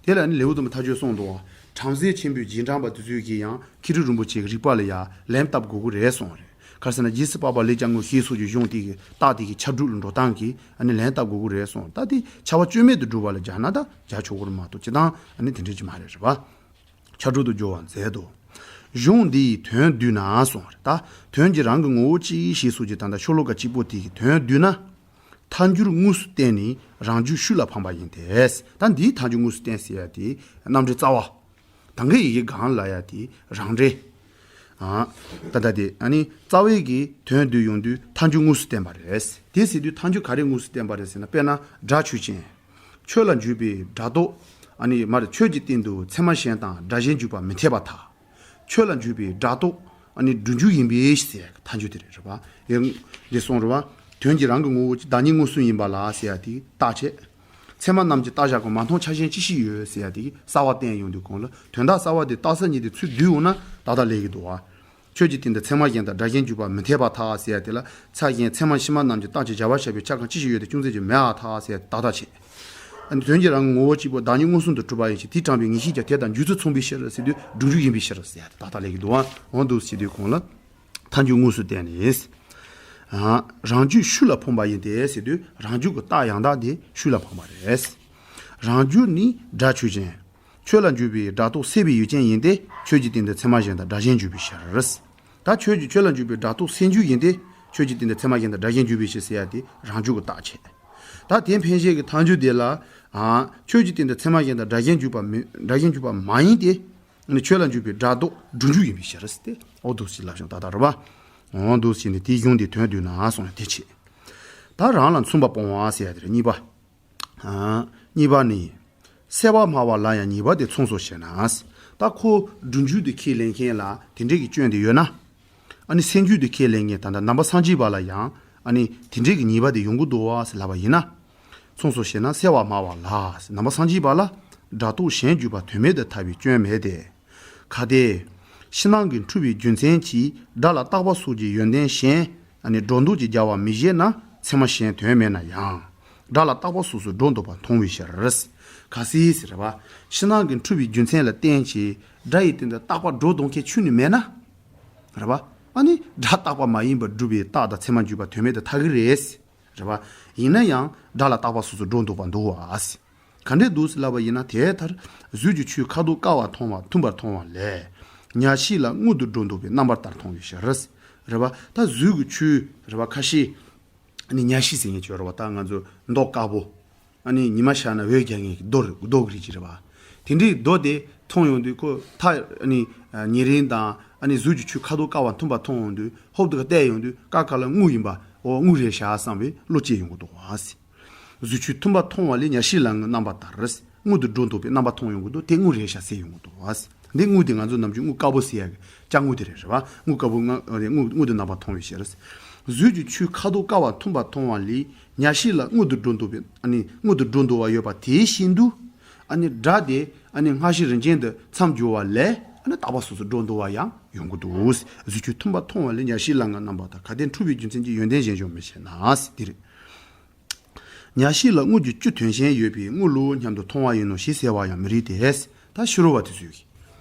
དེ་ལ་ནི་ལེའུ་དུ་མ་མཐའ་དཔྱོད་གསུངས་འདུག། བྲམ་ཟེ་ཆེན་པོའི་རྗེས་འབྲང་པ་དེ་ཚོས་ཀྱིས་ཡང་མཁས་གྲུབ་རིན་པོ་ཆེའི་རིགས་པ་ལ་ཡང་ལན་བཏབ་དགོས་ཀྱི་རེད་གསུངས་རེད། ག་རེ་ཟེར་ན། རྗེས་སུ་དཔག་པ་ལས་ཀྱང་ངོ་ཞེས་སོགས་ཀྱི་གཞུང་དེ་གི་རྟགས་དེ་གི་ཁྱབ་སྒྲུབ་ལ་འགྲོ་སྟངས་ཀྱི་ཨ་ནི་ལན་བཏབ་དགོས་ཀྱི་རེད་གསུངས། ད་དེ་ཁྱབ་པ་སྐྱོན་མེད་དུ་སྒྲུབ་པ་ལ་སྦྱར་ན་ད་སྦྱར་ཆོག་གི་རེད་མ་གཏོགས་སྤྱིར་བཏང་ཨ་ནི་དེ་འདྲ་ཅིག་མ་རེད། རེད་པ། ཁྱབ་སྒྲུབ་ཏུ་སྦྱོར་བ་མཛད་དོ། གཞུང་འདིའི་དོན་བསྡུས་ན་གསུངས་པ་རེད། ད་དོན་གྱི་རང་གི་ངོ་བོ་གཅིག་ཞེས་སོགས་ཀྱི་ད་ལྟ་ཤོ་ལོ་ཀ་གཅིག་པོ་དེ་གི་དོན་བསྡུས་ན། ཐལ་འགྱུར་དངོས་སུ་བསྟན་ནས་རང་རྒྱུད་ཤུགས་ལ་འཕངས་པ་ཡིན་ཏེ། ད་འདིའི་ཐལ་འགྱུར་དངོས་སུ་བསྟན་ཟེར་ཡ་དེ་རྣམ་འགྲེལ་རྩ་བ། ད་གིན་ཡི་གེ་གང་ལབ་ཡ་དེ་རང་འགྲེལ། ཨ། ད་ལྟ་དེ་ཨ་ནི་རྩ་བའི་གི་དོན་བསྡུས་ཡོང་དུས་ཐལ་འགྱུར་དངོས་སུ་བསྟན་པ་རེད། དེ་ཟེར་དུས་ཐལ་འགྱུར་ག་རེ་དངོས་སུ་བསྟན་པ་རེད་ཟེར་ན། དཔེར་ན་སྒྲ་ཆོས་ཅན། ཆོས་ལ་འཇུག་པའི་སྒྲ་རྟོག་ཨ་ནི་མ་རེད། ཆོས་ཀྱི་སྟེང་དུ་ཚད་མ་གཞན་དང་སྒྲ་གཞན་འཇུག་པ་མི་འཐད་པར་ཐལ། ཆོས་ལ་འཇུག་པའི་སྒྲ་རྟོག་ཨ་ནི་སྒྲུབ་འཇུག་ཡིན་པའི་ཕྱིར་ཟེར་ཐལ་འགྱུར་དེ་རེད། རེད་པ། ཡང་འདི་གསུངས་རེད་པ། དོན་གྱི་རང་གི་ངོ་བོ་གཅིག་བདག་ཉིད་མངོན་སུམ་ཡིན་པ་ལ་ཟེར་ཡ་དེ་རྟགས་བྱས། ཚད་མ་རྣམས་ཀྱི་རྟགས་བཞག་གོ་མ་མཐོང་ཆ་གཞན་ཅི་ཞིག་ཡོད་ཟེར་ཡ་དེ་གསལ་བ་བསྟན་ཡོང་དུས་གོང་ལ་དོན་དག་གསལ་བ་དེ་རྟགས་གསལ་གཉིས་དེ་ཚུར་བསྡུས་འོང་ན་ཏག་ཏག་ལེགས་ཀྱི་འདུག་བ། ཆོས་ཀྱི་སྟེང་དུ་ཚད་མ་གཞན་དང་སྒྲ་གཞན་འཇུག་པ་མི་འཐད་པར་ཐལ་ཟེར་ཡ་དེ་ལ། ཚད་གཞན་ཚད་མ་ཕྱི་མ་རྣམས་ཀྱི་རྟགས་ཀྱི་བྱ་བ་བྱ་བའི་ཆ་གང་ཅི་ཞིག་ཡོད་དེ་ཅུང་ཟད་ཀྱང་མེད་པར་ཐལ་ཟེར་ཡ་དེ་ཏག་ཏག་བྱས། ཨ་ནི་དོན་གྱི་རང་གི་ངོ་བོ་གཅིག་པོ་བདག་ཉིད་མངོན་སུམ་དུ་གྲུབ་པ་ཡིན་ཞིང་། དེས་དྲངས་པའི་ངེས་ཤེས་ཀྱང་དེ་དང་འཇུག་ཚུལ་མཚུངས་པའི་ཕྱིར་ཟེར་དུས་སྒྲུབ་འཇུག་ཡིན་པའི་ཕྱིར་ཟེར་ཡ་དེ་ཏག་ཏག་ལེགས་ཀྱི་འདུག་བ། འོ་འདུག་ཟེར་དུས་གོང་ལ། ཐལ་འགྱུར་དངོས་སུ་བསྟན་ནས། ཨ། རང་རྒྱུད་ཤུགས་ལ་འཕངས་པ་ཡིན་ཏེ་ཟེར་དུས་རང་རྒྱུད་ཀྱི་རྟགས་ཡང་དག་དེ་ཤུགས་ལ་འཕངས་པ་རེད། རང་རྒྱུད་ནི་སྒྲ་ཆོས་ཅན། ཆོས་ལ་འཇུག་པའི་སྒྲ་རྟོག་སེལ་བའི་ཡུལ་ཅན་ཡིན་ཏེ། ཆོས་ཀྱི་སྟེང་དུ་ཚད་མ་གཞན་དང་སྒྲ་གཞན་འཇུག་པའི་ཕྱིར། ད་ཆོས་ཀྱི་ཆོས་ལ་འཇུག་པའི་སྒྲ་རྟོག་སེལ་འཇུག་ཡིན་ཏེ། ཆོས་ཀྱི་སྟེང་དུ་ཚད་མ་གཞན་དང་སྒྲ་གཞན་འཇུག་པའི་ཕྱིར་ཟེར་ཡ་དེ་རང་རྒྱུད་ཀྱི་རྟགས་བྱས། ད་དེ་འཕེན་བྱེད་ཀྱི་ཐལ་འགྱུར་དེ་ལ། ཨ། ཆོས་ཀྱི་སྟེང་དུ་ཚད་མ་གཞན་དང་སྒྲ་གཞན་འཇུག་པ་མི་སྒྲ་གཞན་འཇུག་པ་མ་ཡིན་ཏེ། ནི་ཆོས་ལ་འཇུག་པའི་སྒྲ་རྟོག་སྒྲུབ་འཇུག་ཡིན་པའི་ཕྱིར་ཟེར་ཏེ། འོ་འདུག་ཅེས་ལབ་བྱུང་ཏག་ཏག་རེད་པ། འོ་འདུག་ཅེས་ནི་དེའི་གཞུང་དེ་དོན་བསྡུས་ན་གསུངས་ཡ་དེ་བྱས། ད་རང་ལ་མཚུངས་པ་སྤོང་བ་ཟེར་ཡ་དེ་རེད། གཉིས་པ། ཨ། གཉིས་པ་ནི། སེལ་བ་སྨྲ་བ་ལ་ཡང་ཉེས་པ་དེ་མཚུངས་སོ་ཞེ་ན། ད་ཁོ་སྒྲུབ་འཇུག་དེ་ཁས་ལེན་མཁན་ལ་དེ་འདྲས་ཀྱི་སྐྱོན་དེ་ཡོད་ན། ཨ་ནི་སེལ་འཇུག་དེ་ཁས་ལེན་མཁན་ད་ལྟ་ནང་པ་སངས་རྒྱས་པ་ལ་ཡང་ཨ་ནི་དེ་འདྲས་ཀྱི་ཉེས་པ་དེ་ཡོང་གི་འདུག་བ་ཟེར་ལབ་པ་ཡིན་ན། མཚུངས་སོ་ཞེ་ན། སེལ་བ་སྨྲ་བ་ལ་ཟེར། ནང་པ་སངས་རྒྱས་པ་ལ་སྒྲ་རྟོག་གཞན་འཇུག་པ་དོན་མེད་དུ་ཐལ་བའི་སྐྱོན་མེད་དེ། གལ་ཏེ། ཕྱི་ནང་གི་འཁྲུལ་བའི་རྒྱུ་མཚན་གྱིས་སྒྲ་ལ་རྟག་པ་སོགས་ཀྱི་ཡོན་ཏན་གཞན་ཨ་ནི་སྒྲོ་འདོགས་ཀྱིས་བརྒྱབ་པ་མི་བཞེད་ན་ཚད་མ་གཞན་དོན་མེད་ན་ཡང་། སྒྲ་ལ་རྟག་པ་སོ་སོར་སྒྲོ་འདོགས་པ་མཐོང་བའི་ཕྱིར། གལ་སྲིད་ཟེར་བ། ཕྱི་ནང་གི་འཁྲུལ་བའི་རྒྱུ་མཚན་ལ་བརྟེན་ཅིང་སྒྲ་ཡི་སྟེང་དུ་རྟག་པ་སྒྲོ་འདོགས་མཁན་ཁྱོན་ནས་མེད་ན། རེད་པ། ཨ་ནི་སྒྲ་རྟག་པ་མ་ཡིན་པར་སྒྲུབ་པའི་རྟགས་དང་ཚད་མ་འཇུག་པ་དོན་མེད་དུ་ཐལ་གྱི་རེད། རེད་པ། ཡིན་ན་ཡང་སྒྲ་ལ་རྟག་པ་སོ་སོར་སྒྲོ་འདོགས་པ་འདུག་བ། ག་འདྲས་འདུག་ཟེར་ལབ་པ་ཡིན་ན། དེ་ལྟར་གཟུགས་ཀྱི་ཆོས་ཁ་དོག་དཀར་བ་མཐོང་བ་མཐུན་པར་མཐོང་བ་ལས། ཉ་ཤིག་ལ་དངུལ་དུ་སྒྲོ་འདོགས་པའི་རྣམ་པ་ལྟར་མཐོང་བའི་ཕྱིར། རེད་པ། ད་གཟུགས་ཀྱི་ཆོས་རེད་པ། ཁ་ཤས་ཨ་ནི་ཉ་ཤིག་ཟེར་མཁན་ཅིག་ཡོད་རེད་པ། ད་ང་ཚོ་མདོག་དཀར་པོ། ཨ་ནི་ཉི་མ་ཤར་ན་འོད་རྒྱག་མཁན་གྱི་རྡོ་རེད། རྡོ་གི་རིགས་ཅིག་རེད་པ། དེ་འདྲའི་རྡོ་དེ་མཐོང་ཡོང་དུས་ཁོ་ཐག་ཨ་ནི་ཉེ་རིང་དང་ཨ་ནི་གཟུགས་ཀྱི་ཆོས་ཁ་དོག་དཀར་བ་མཐུན་པ་མཐོང་ཡོང་དུས། ཧོབ་ཏེ་བལྟས་ཡོང་དུས་དཀར་དཀར་ལ་དངུལ་ཡིན་པ། འོ་དངུལ་རེད་ཤག་བསམ་པའི་བློ་སྐྱེ་ཡོང་གི་འདུག་བ། གཟུགས་ཆོས་མཐུན་པ་མཐོང་བ་ལས་ཉ་ཤིག་ལ་དངུལ་རྣམ་པ་ལྟར། དངུལ་དུ་སྒྲོ་འདོགས་པའི་རྣམ་པ་མཐོང་ཡོང་གི་འདུག། དེ་དངུལ་རེད་ཤག་ཟེར་ཡོང་གི་འདུག་བ། འདི་དངུལ་དེ་ང་ཚོ་ནམ་རྒྱུན་དངུལ་དཀར་པོ་ཟེར་ཡག་གི་ལྕགས་དངུལ་དེ་རེད། རེད་པ། དངུལ་དཀར་པོ་ང་དངུལ་དངུལ་དུ་རྣམ་པ་མཐོང་བའི་ཕྱིར། གཟུགས་ཀྱི་ཆོས་ཁ་དོག་དཀར་བ་མཐུན་པ་མཐོང་བ་ལས་ཉ་ཤིག་ལ་དངུལ་དུ་སྒྲོ་འདོགས་པའི་ཨ་ནི་དངུལ་དུ་སྒྲོ་འདོགས་པ་ཡོད་པ་དེ་བཞིན་དུ། ཨ་ནི་སྒྲ་དེ་ཨ་ནི་སྔ་ཕྱི་རིམ་ཅན་དུ་མཚམས་སྦྱོར་བ་ལས་ཨ་ནི་རྟག་པ་སོ་སོར་སྒྲོ་འདོགས་པ་ཡང་ཡོང་གི་འདུག། གཟུགས་ཆོས་མཐུན་པ་མཐོང་བ་ལས་ཉ་ཤིག་ལ་དངུལ་རྣམ་པ་ལྟར། གལ་ཏེ་འཁྲུལ་པའི་རྒྱུ་མཚན་གྱིས་ཡོན་ཏན་གཞན་སྦྱོར་མི་བྱེད་ན་ཟེར་དེ་རེད། ཉ་ཤིག་ལ་དངུལ་གྱི་བཅུད་དོན་གཞན་ཡོད་པས་དངུལ་ལོ་སྙམ་དུ་མཐོང་བ་ཡིན་ནོ་ཞེས་ཟེར་བ་ཡང་མི་རིགས་ཏེ། ད་ཕྱི་རོལ་པ་དེ་ཚོས་ཀྱིས་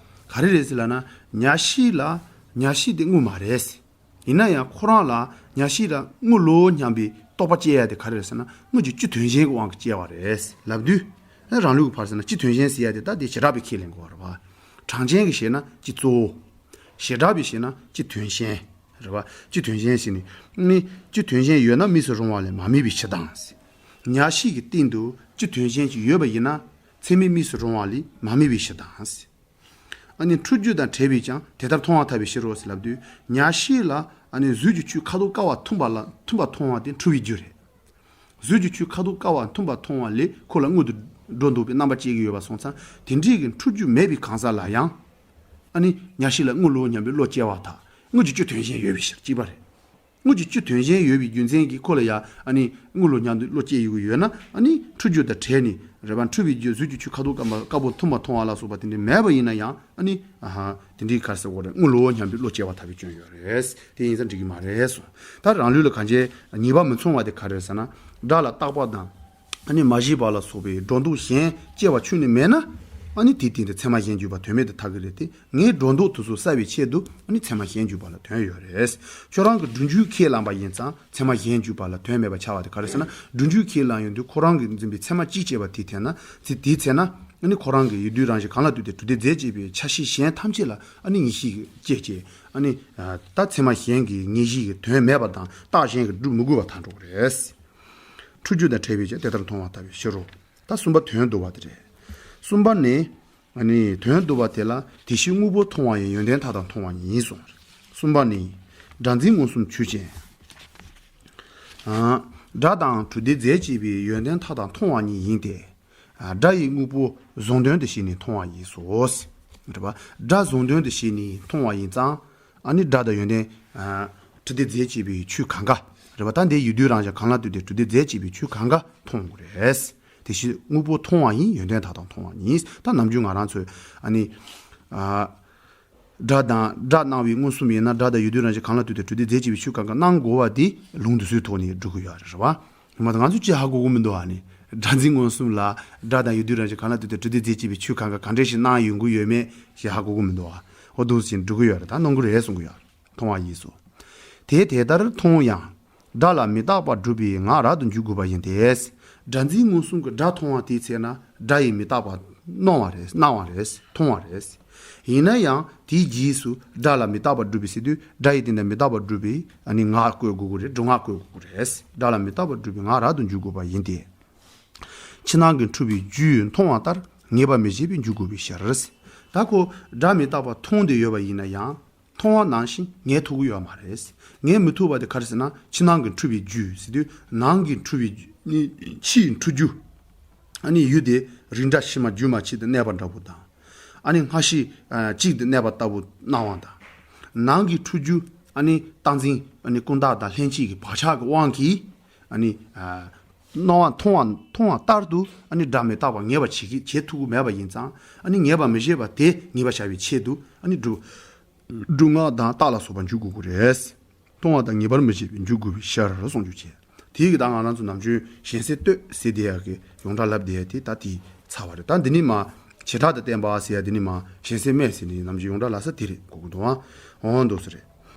ག་རེ་རེད་ཟེར་ལབ་ན། ཉ་ཤིག་ལ་ཉ་ཤིག་དེ་དངུལ་མ་རེད། ཡིན་ན་ཡང་ཁོ་རང་ལ་ཉ་ཤིག་ལ་དངོས་ལོ་སྙམ་པའི་རྟོག་པ་སྐྱེ་ཡ་དེ་ག་རེ་རེད་ཟེར་ན། དངོས་ཀྱི་སྤྱི་དོན་གཞན་གྱི་དབང་གིས་སྐྱེ་བ་རེད་ལབ་དུས། རང་ལུགས་ཀྱི་བར་ཟེར་ན་སྤྱི་དོན་གཞན་ཟེར་ཡ་དེ་ད་དེ་བྱེ་བྲག་པའི་ཁས་ལེན་དགོས་པ་རེད་བ། གྲངས་ཅན་གྱི་བཤད་ན་སྤྱི་གཙོ་བོ། བྱེ་བྲག་པའི་བཤད་ན་སྤྱི་དོན་གཞན་རེད་བ། སྤྱི་དོན་གཞན་ཟེར་ནི་ནི། སྤྱི་དོན་གཞན་ཡོད་ན་དམིགས་སུ་རུང་བ་ལས་མ་དམིགས་པའི་ཕྱིར་དང་ཟེར། ཉ་ཤིག་གི་སྟེང་དུ་སྤྱི་དོན་གཞན་ཅིག་ཡོད་པ་ཡིན་ན། ཚད་མས་དམིགས་སུ་རུང་བ་ལས་མ་དམིགས་པའི་ཕྱིར་དང་ཟེར། ཨ་ནི་འཁྲུལ་རྒྱུ་དང་བྲལ་བས་ཀྱང་དེ་ལྟར་མཐོང་བར་ཐལ་བའི་ཕྱིར་རོ་ཟེར་ལབ་དུས། ཉ་ཤིག་ལ་ཨ་ནི་གཟུགས་ཀྱི་ཆོས་ཁ་དོག་དཀར་བ་མཐུན་པ་ལ་མཐུན་པ་མཐོང་བ་དེ་འཁྲུལ་བའི་རྒྱུ་རེད། གཟུགས་ཀྱི་ཆོས་ཁ་དོག་དཀར་བ་མཐུན་པ་མཐོང་བ་ལས་ཁོ་ལ་མངོན་དུ་འགྲོ་འདུག་པའི་རྣམ་པ་སྐྱེ་གི་ཡོད་པ་སོང་ཙང་། དེ་འདྲའི་གི་འཁྲུལ་རྒྱུ་མེད་པའི་གང་ཟག་ལ་ཡང་། ཨ་ནི་ཉ་ཤིག་ལ་དངོས་ལོ་སྙམ་པའི་བློ་སྐྱེ་བར་ཐལ། དངོས་ཀྱི་སྤྱི་དོན་གཞན་ཡོད་པའི་ཕྱིར་གཅིག་པ་རེད། དངོས་ཀྱི་སྤྱི་དོན་གཞན་ཡོད་པའི་རྒྱུ་མཚན་གྱིས་ཁོ་ལ་ཡང་ཨ་ནི་དངོས་ལོ་སྙམ་དུ་བློ་སྐྱེ་ཡོང་གི་ཡོད་ན། ཨ་ནི་འཁྲུལ་རྒྱུ་དང་བྲལ་ནས་རེད་བ། འཁྲུལ་བའི་རྒྱུ་གཟུགས་ཀྱི་ཆོས་ཁ་དོག་དཀར་པོ་མཐུན་པ་མཐོང་བ་ལ་སོགས་པ་དེ་འདྲ་མེད་པ་ཡིན་ན་ཡང་། ཨ་ནི་ཨ་ཧ་དེ་འདྲའི་ག་རེ་ཟེར་དགོས་རེད། དངོས་ལོ་སྙམ་པའི་བློ་སྐྱེ་བར་ཐལ་བའི་སྐྱོན་ཡོད་རེད། དེ་ཡིན་ཙང་འགྲིག་གི་མ་རེད་གསུངས། ད་རང་ལུགས་ལ་གང་ཅི་ངེས་པ་མི་མཚུངས་པ་དེ་ག་རེ་རེད་ཟེར་ན། སྒྲ་ལ་རྟག་པ་དང་། ཨ་ནི་མ་ཞེན་པ་ལ་སོགས་པའི་སྒྲོ་འདོགས་གཞན་སྐྱེ་བ་ཁྱོན་ནས་མེད་ན། ཨ་ནི་དེའི་སྟེང་དུ་ཚད་མ་གཞན་འཇུག་པ་དོན་མེད་དུ་ཐལ་གྱི་རེད་དེ། ངས་སྒྲོ་འདོགས་དེ་ཚོ་བསལ་བའི་ཆེད་དུ་ཨ་ནི་ཚད་མ་གཞན་འཇུག་པ་ལ་དོན་ཡོད་རེད། ཁྱོད་རང་གིས་སྒྲུབ་འཇུག་ཁས་བླངས་པ་ཡིན་ཙང་ཚད་མ་གཞན་འཇུག་པ་ལ་དོན་མེད་པ་ཆགས་པ་དེ་ག་རེ་ཟེར་ན། སྒྲུབ་འཇུག་ཁས་བླངས་ཡོང་དུས་ཁོ་རང་གིས་འཛིན་པའི་ཚད་མ་གཅིག་བྱས་པ་དེའི་ཐད་ན། དེ་དེའི་ཚེ་ན་ཨ་ནི་ཁོ་རང་གི་ཡུལ་དུས་རང་བཞིན་གང་ལ་ལྟོས་ཏེ་གྲུབ་བདེ་རྫས་བཅས་པའི་ཆ་ཤས་གཞན་ཐམས་ཅད་ལ་ཨ་ནི་ངེས་ཤེས་ཀྱིས་དཔྱད་བྱས། ཨ་ནི་ད་ཚད་མ་གཞན་གྱི་ངེས་ཤེས་ཀྱི་དོན་མེད་པ་དང་རྟགས་གཞན་གྱིས་སྒྲུབ་མི་དགོས་པ་ཐལ་འགྲོ་གི་རེད། འཁྲུལ་རྒྱུ་དང་བྲལ་བས་ཀྱང་དེ་ལྟར་མཐོང་བར་ཐལ་བའི་ཕྱིར་རོ། ད་གསུམ་པ་དོན་བསྡུ་བ་དེ་རེད། གསུམ་པ་ནི། ཨ་ནི་དོན་བསྡུ་བ་དེ་ལ་དེ་བཞིན་དངོས་པོ་མཐོང་བ་ཡང་ཡོན་ཏན་མཐའ་དག་མཐོང་བ་ཉིད་གསུངས། གསུམ་པ་ནི། སྒྲ་འཛིན་མངོན་སུམ་ཆོས་ཅན། ཨ། སྒྲ་དང་གྲུབ་བདེ་རྫས་བཅས་པའི་ཡོན་ཏན་མཐའ་དག་མཐོང་བ་ཉིད་ཡིན་ཏེ། ཨ། སྒྲ་ཡི་དངོས་པོ་གཟུང་དོན་དུ་བྱས་ནས་མཐོང་བ་ཡིན་སོ། རེད་པ། སྒྲ་གཟུང་དོན་དུ་བྱས་ནས་མཐོང་བ་ཡིན་ཙང་། ཨ་ནི་སྒྲ་དང་ཡོན་ཏན། ཨ། གྲུབ་བདེ་རྫས་བཅས་པའི་ཆོས་གང་ག། རེད་པ། ད་འདི་ཡུལ་དུས་རང་བཞིན་གང་ལ་ལྟོས་ཏེ་གྲུབ་བདེ་རྫས་བཅས་པའི་ཆོས་གང་ག་མཐོང་དགོས་རེད། དེ་བཞིན་དངོས་པོ་མཐོང་བ་ཡིན་ཡོན་ཏན་མཐའ་དག་མཐོང་བ་ཉིད། ད་ནམ་རྒྱུན་ང་རང་ཚོས་ཨ་ནི། ཨ། སྒྲ་དང་སྒྲ་སྣང་བའི་མངོན་སུམ་ཡིན་ན་སྒྲ་དང་ཡུལ་དུས་རང་བཞིན་གང་ལ་ལྟོས་ཏེ་གྲུབ་བདེ་རྫས་བཅས་པའི་ཆོས་གང་ག་སྣང་དགོས་པ་དེ་ལུང་དེ་ཚོའི་ཐོག་ནས་སྒྲུབ་ཀྱི་ཡོད་རེད་པ། ང་ཚོ་ཅི་ཧ་གོ་གི་མི་འདུག་ཨ་ནི། སྒྲ་འཛིན་མངོན་སུམ་ལ་སྒྲ་དང་ཡུལ་དུས་རང་བཞིན་གང་ལ་ལྟོས་ཏེ་གྲུབ་བདེ་རྫས་བཅས་པའི་ཆོས་གང་ག་གང་འདྲ་ཞིག་སྣང་ཡོང་གི་ཡོད་མེད་ཞིག་ཧ་གོ་གི་མི་འདུག་ཨ། འོ་འདུག་ཟེར་འགྲུབ་ཀྱི་ཡོད་རེད། ད་གནང་གི་རེད་གསུང་གི་ཡོད་རེད། མཐོང་བ་ཡིན་སོ། དེ་དེ་ལྟར་མཐོང་ཡང་། སྒྲ་ལ་མི་རྟག་པར་སྒྲུབ་པའི་ངག་རབ་ཏུ་འཇུག་དགོས་པ་ཡིན་ཏེ། སྒྲ་འཛིན་མངོན་སུམ་གྱི་སྒྲ་མཐོང་བ་དེའི་ཚེ་ན་སྒྲ་ཡི་མི་རྟག་པ་སྣང་བ་རེད། སྣང་བ་རེད། མཐོང་བ་རེད། ཡིན་ན་ཡང་དེའི་རྗེས་སུ་སྒྲ་ལ་མི་རྟག་པར་སྒྲུབ་པའི་ཟེར་དུས་སྒྲ་ཡི་སྟེང་དུ་མི་རྟག་པར་སྒྲུབ་པའི་ཨ་ནི་ངག་བཀོད་དགོས་ཀྱི་རེད། སྒྲུབ་ངག་བཀོད་དགོས་ཀྱི་རེད། སྒྲ་ལ་མི་རྟག་པར་སྒྲུབ་པའི་ངག་རབ་ཏུ་འཇུག་དགོས་པ་ཡིན་ཏེ། ཕྱི་ནང་གི་འཁྲུལ་པའི་རྒྱུས་མཐོང་བ་ལྟར་ངེས་པ་མི་བྱེད་པས་འཇུག་དགོས་པའི་ཕྱིར། ད་ཁོ་སྒྲ་མི་རྟག་པ་མཐོང་བསྡད་ཡོད་པ་ཡིན་ན་ཡང་། མཐོང་བ་ནང་བཞིན་ངེས་ཐུབ་ཀྱི་ཡོད་མ་རེད། ངེས་མི་ཐུབ་པ་དེ་ག་རེ་ཟེར་ན། ཕྱི་ནང་གི་འཁྲུལ་པའི་རྒྱུ་ཟེར་དུས་ནང་གི་འཁྲུལ་པའི་རྒྱུ་ནི་ཕྱིའི་འཁྲུལ་རྒྱུ། ཨ་ནི་ཡུལ་དེ་རིགས་འདྲ་ཕྱི་མ་རྒྱུ་མ་ཕྱེད་དུ་གནས་པ་འདྲ་པོ་དང་། ཨ་ནི་སྔ་ཕྱི་གཅིག་ཏུ་གནས་པ་ལྟ་བུ་སྣང་བ་དང་། ནང་གི་འཁྲུལ་རྒྱུ་ཨ་ནི་རྟག་འཛིན་ཨ་ནི་ཀུན་བརྟགས་དང་ལྷན་སྐྱེས་ཀྱི་བག་ཆགས་ཀྱི་དབང་གིས་ཨ་ནི། སྣང་བ་མཐོང་བ་མཐོང་བ་ལྟར་དུ་ཨ་ནི་སྒྲ་མི་རྟག་པ་ངེས་པ་བྱེད་ཀྱི་བྱེད་ཐུབ་ཀྱི་མེད་པ་ཡིན་ཙང་། ཨ་ནི་ངེས་པ་མི་བྱེད་པ་དེ་ངེས་པར་བྱ་བའི་ཆེད་དུ་ཨ་ནི་སྒྲུབ། སྒྲུབ་ངག་དང་རྟགས་ལ་སོགས་པ་འཇུག་དགོས་ཀྱི་རེད། མཐོང་བ་དང་ངེས་པར་མི་བྱེད་པའི་འཇུག་དགོས་པའི་ཕྱིར་གསུངས་རྒྱུ་བྱས། དེའི་གི་ད་ང་རང་ཚོ་ནམ་རྒྱུན་གཞན་སེལ་ལྟོས་ཟེར་བསྡད་ཡག་གི་ཡོངས་གྲགས་ལབ་བསྡད་ཡག་དེ་ད་དེ་ཚར་བ་རེད། ད་འདི་ནི་མ་བྱེ་བྲག་ཏུ་བསྟན་པ་ཟེར་ཡག་འདི་ནི་མ་གཞན་སེལ་སྨྲས་ཟེར་ནི་ནམ་རྒྱུན་ཡོངས་གྲགས་ལབ་ས་དེ་རེད་གོ་གི་འདུག་ཨ། འོང་འདུག་ས་རེད།